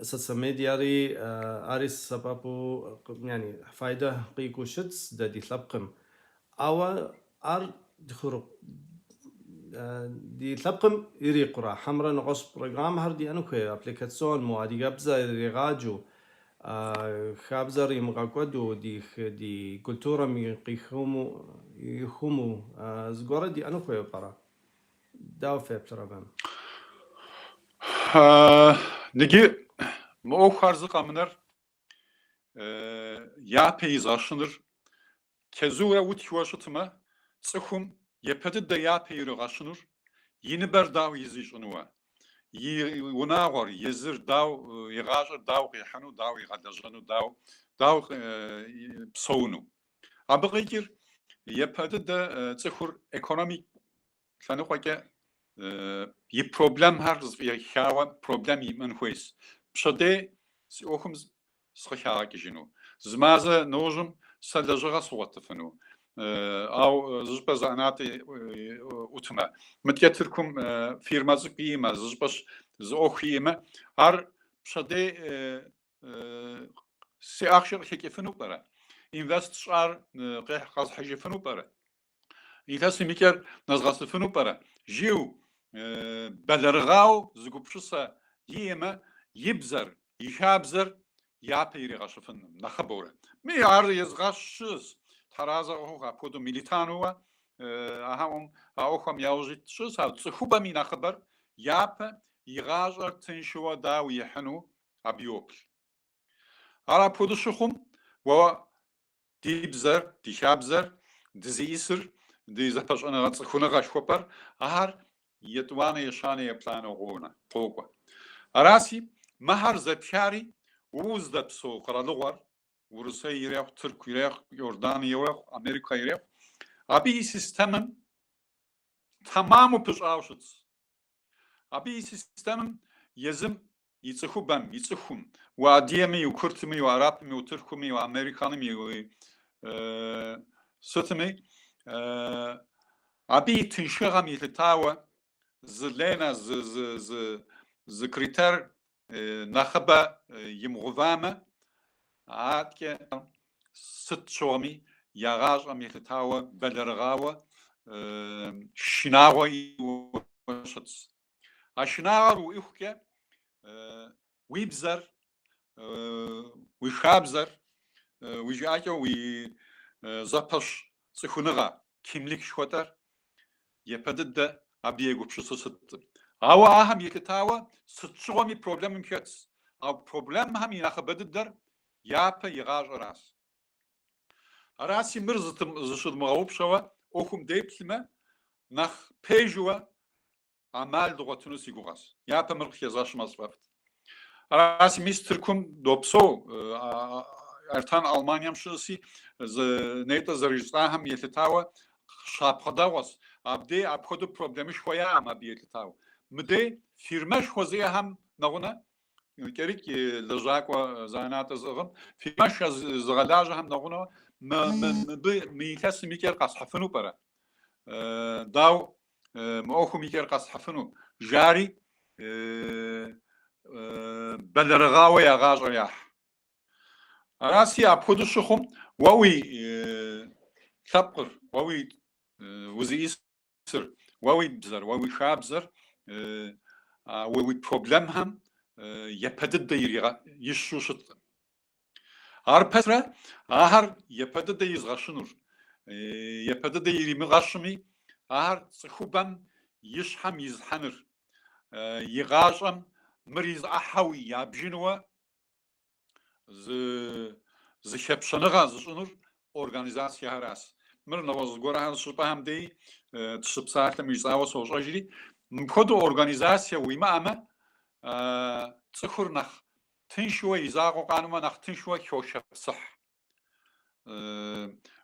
социал медиари ари сэбэпу, яни файдэ къикӏыу щытщ дэ ди лъэпкъым. Ауэ ар ди лъэпкъым ирикъурэ, хьэмэрэ нэгъуэщӏ программэхэр диӏэну хуей, аппликацион, мо адыгэбзэ иригъаджэу, хабзэр имыгъэкӏуэду, ди культурэм ихъумэу зыгуэрэ диӏэну хуейуэ пӏэрэ? Дауэ феплърэ абым? Ныджы мы ӏуэхухэр зы къэмынэр япэ изгъэщыныр чэзуурэ утхыуэ щытмэ, цӏыхум япэ дыдэ япэ иригъэщынур и ныбэр дауэ из ищӏынуэ, и унагъуэр, езыр дауэ, и гъащӏэр дауэ къихьыну, дауэ игъэлэжьэну, дауэ, дауэ псэуну. Абы къикӏыр япэ дыдэ цӏыхур экономик лъэныкъуэкӏэ и проблемхэр зэфӏихауэ проблем имыӏэн хуейщ. Пщэдей си ӏуэхум сыкъыхагъэкӏыжыну. Зы мазэ нэужьым сэ лэжьыгъэ сыгъуэтыфыну. Ауэ зыщӏыпӏэ зы ӏэнатӏэ ӏутмэ, мыткӏэ Тыркум фирмэ цӏыкӏу иӏэмэ, зыщӏыпӏэ зы ӏуэху иӏэмэ, ар пщэдей си ахъшэ къыхэкӏыфыну пӏэрэ? Инвест сщӏар къэзхьыжыфыну пӏэрэ? Илъэсым и кӏэр нэзгъэсыфыну пӏэрэ? Жиӏэу бэлэрыгъауэ зы гупсысэ иӏэмэ, и бзэр, и хабзэр япэ иригъэщыфынкъым нэхъыбэурэ. Ми ар езыгъэщ щыӏэщ, тхьэразэ къыхухъу апхуэдэу милитануэ ахэм а ӏуэхухэм яужь ит щыӏэщ, ауэ цӏыхубэм и нэхъыбэр япэ и гъащӏэр тыншыуэ дауэ ихьыну абы йоплъ. Ар апхуэдэу щыхъум, уэ ди бзэр, ди хабзэр, дызиӏисыр, ди зэпэщӏэныгъэ цӏыхуныгъэ жыхуэпӏэр, ахэр етӏуанэ, ещанэ, еплӏанэу къонэ, къокӏуэ. Араси, мыхэр зэпхари уздэпсэу къэралыгъуэр, Урысей ирехъу, Тырку ирехъу, Иордание ирехъу, Америкэ ирехъу, абы и системэм тэмаму пыщӏауэ щытщ. Абы и системэм езым и цӏыхубэм, и цӏыхум, уадыгэми, укуртми, уарапми, утыркуми, уамериканми, сытми, абы и тыншыгъэм елъытауэ зы ленэ, зы критер нэхъыбэ имыгъувамэ, аткӏэ сыт щыгъуэми я гъащӏэм елъытауэ бэлэрыгъауэ шынагъуэ иӏэу щытщ. А шынагъэр уиӏэхукӏэ уи бзэр, уи хабзэр, уи жыӏэкӏэ уи зэпэщ цӏыхуныгъэ, кимлик жыхуэтӏэр япэ дыдэ абы егупсысу щыткъым. Ауэ ахэм елъытауэ сыт щыгъуэми проблемым хэтщ. Ауэ проблемхэм и нэхъыбэ дыдэр япэ и гъащӏэращ. Араси мыр зыщыдмыгъэгъупщэуэ ӏуэхум деплъмэ, нэхъ пэжуэ ӏэмал дгъуэтыну си гугъэщ. Япэ мыр къыхэзгъэщмэ сфӏэфӏт. Араси мис Тыркум допсэу, Эртан Алманием щыӏэси, зы нетӏэ зэрыжысӏахэм елъытауэ щапхъэ дэгъуэщ. Абдей апхуэдэу проблемышхуэ яӏэм абы елъытауэ. Мыдей фирмэшхуэ зиӏэхэм нэгъунэ, кӏэрыкӏ лэжьакӏуэ зы ӏэнатӏэ зыӏыгъым, фирмэшхуэ зыгъэлажьэхэм нэгъунэ мыбы мы илъэсым и кӏэр къэсхьыфыну пӏэрэ? Дауэ мы ӏуэхум и кӏэр къэсхьыфыну? Жари бэлэрыгъауэ я гъащӏэр яхь. Араси, апхуэдэу щыхъум, уэ уи лъэпкъыр, уэ уи узиӏисыр, уэ уи бзэр, уэ уи хабзэр, уэ уи проблемхэм япэ дыдэ ищу щыткъым. Ар пэтрэ ахэр япэ дыдэ изгъэщынур, япэ дыдэ иримыгъэщми, ахэр цӏыхубэм и щхьэм изыхьэныр, и гъащӏэм мыр и зы ӏыхьэу ябжынуэ зы зыхэпщэныгъэ зыщӏынур организациехэращ. Мыр нэгъуэщӏ зыгуэрхэр щӏыпӏэхэм дей дыщыпсалъэм жысӏауэ сощӏэжри, мыпхуэдэу организацие уимыӏэмэ, цӏыхур нэхъ тыншуэ и закъуэ къанэмэ, нэхъ тыншуэ хошэпсыхь.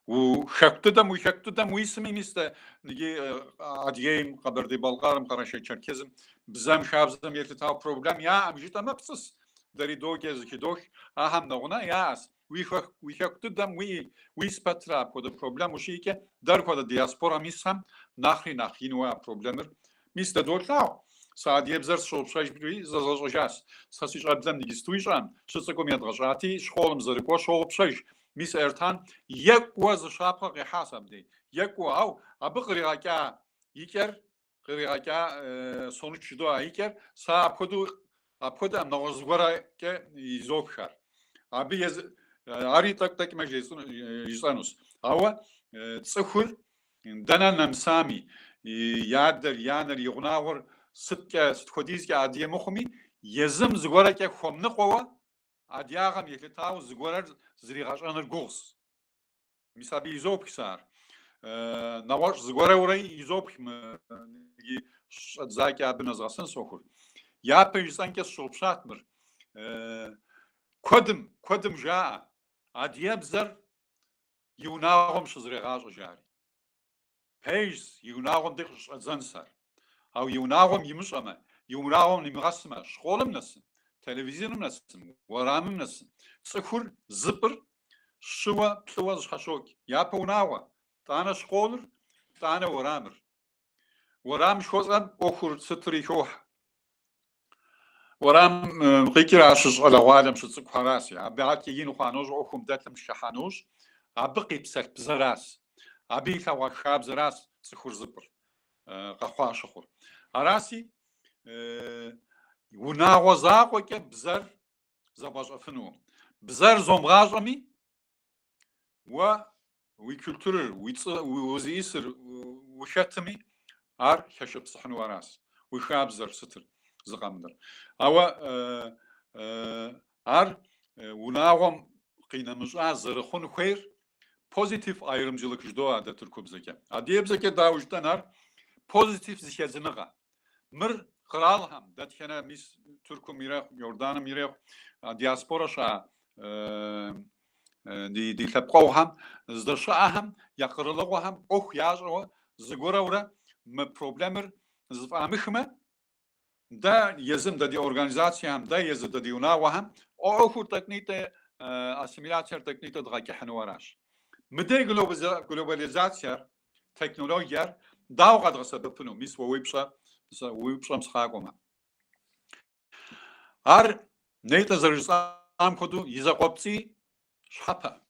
У хэку дыдэм, уи хэку дыдэм уисми, мис дэ иджы Адыгейм, Къэбэрдей-Балъкъэрым, Къэрэшей-Черкесым бзэм, хабзэм елъытауэ проблем яӏэм жытӏэмэ, пцӏыс. Дэри докӏэ зыхыдох, ахэм нэгъунэ яӏэс. Уи хэку, уи хэку дыдэм уи, уис пэтрэ апхуэдэ проблем ущиӏэкӏэ, дэр хуэдэ диаспорэм исхэм нэхъри нэхъ инуэ а проблемыр. Мис дэ долъагъу. Сэ адыгэбзэр сщыгъупщэжри зэзгъэщӏэжащ. Сэ си щӏэблэм иджысту ищӏэм, щыцӏыкӏум едгъэщӏати, школым зэрыкӏуэр щогъупщэж. Мис Эртан екӏууэ зы щапхъэ къихьащ абдей. Екӏууэ, ау абы къригъэкӏа икӏэр, къригъэкӏа sonuç жыдоӏэ а икӏэр, сэ апхуэдэу, апхуэдэӏым, нэгъуэщӏ зыгуэрэкӏэ изопх ар. Абы езы, ари тӏэкӏу дэкӏмэ жысӏэнущ. Ауэ цӏыхур Дэнэ нэмысами, и адэр, и анэр, и гъунагъуэр сыткӏэ, сыт хуэдизкӏэ адыгэ мыхъуми, езым зыгуэрэкӏэ хуэмныкъуэуэ, адыгагъэм елъытауэ зыгуэрэр зригъэщӏэныр гугъущ. Мис абы изопх сэ ар. Нэгъуэщӏ зыгуэрэурэ изопх мы щӏэдзакӏэ абы нэзгъэсын сӏуэхур. Япэ жысӏэнкӏэ сщыгъупщат мыр. Куэдым, куэдым жаӏэ, адыгэбзэр и унагъуэм щызрегъащӏэ жари. Пэжщ, и унагъуэм дей къыщыщӏэдзэнщ ар. Ауэ и унагъуэм имыщӏэмэ, и унагъуэм нимыгъэсмэ, школым нэсын, телевизорым нэсын, уэрамым нэсын, цӏыхур зыпӏыр щыуэ плӏыуэ зыщхьэщокӏ. Япэ унагъуэ, тӏанэ школыр, тӏанэ уэрамыр. Уэрам жыхуэсӏэм ӏуэхур сытри хохьэ. Уэрам къикӏыр ар щыщӏалэгъуалэм щыцӏыкӏухэращ. Абы адэкӏэ ин хъуа нэужь, ӏуэхум дэлъым хыхьа нэужь, абы къипсэлъ бзэращ, абы илъэгъуа хабзэращ цӏыхур зыпӏыр, къэхъуа щыхъур. Аращи, унагъуэ закъуэкӏэ бзэр зэбгъэщӏэфынукъым. Бзэр зомыгъащӏэми, Уэ уи культурэр, уи цӏэ, узиӏисыр, ухэтми, ар хэшыпсыхьыну аращ. Уи хабзэр сытыр зыкъэмыныр. Ауэ ар унагъуэм къинэмыщӏа зэрыхъун хуейр pozitif ayrımcılık жыдоӏэ дэ тыркубзэкӏэ. Адыгэбзэкӏэ дауэ жытӏэн ар? Позитив зыхэдзыныгъэ. Мыр къэралхэм, дэтхэнэ мис Тыркум ирехъу, Иорданым ирехъу, диаспорэ щыӏэ ди лъэпкъэгъухэм здэщыӏэхэм я къэралыгъуэхэм ӏуэху ящӏэуэ зыгуэрэурэ мы проблемыр зэфӏамыхмэ, дэ езым дэ ди организациехэм, дэ езы дэ ди унагъуэхэм ӏуэхур тӏэкӏунитӏэ, ассимиляциер тӏэкӏунитӏэ дгъэкӏыхьыну аращ. Мыдей глобализациер Технологиер дауэ къэдгъэсэбэпыну? Мис уэ уи пщӏэ, уи упщӏэм сыкъакӏуэмэ. Ар нетӏэ зэрыжысӏам хуэдэу и закъуэпцӏий щхьэпэ.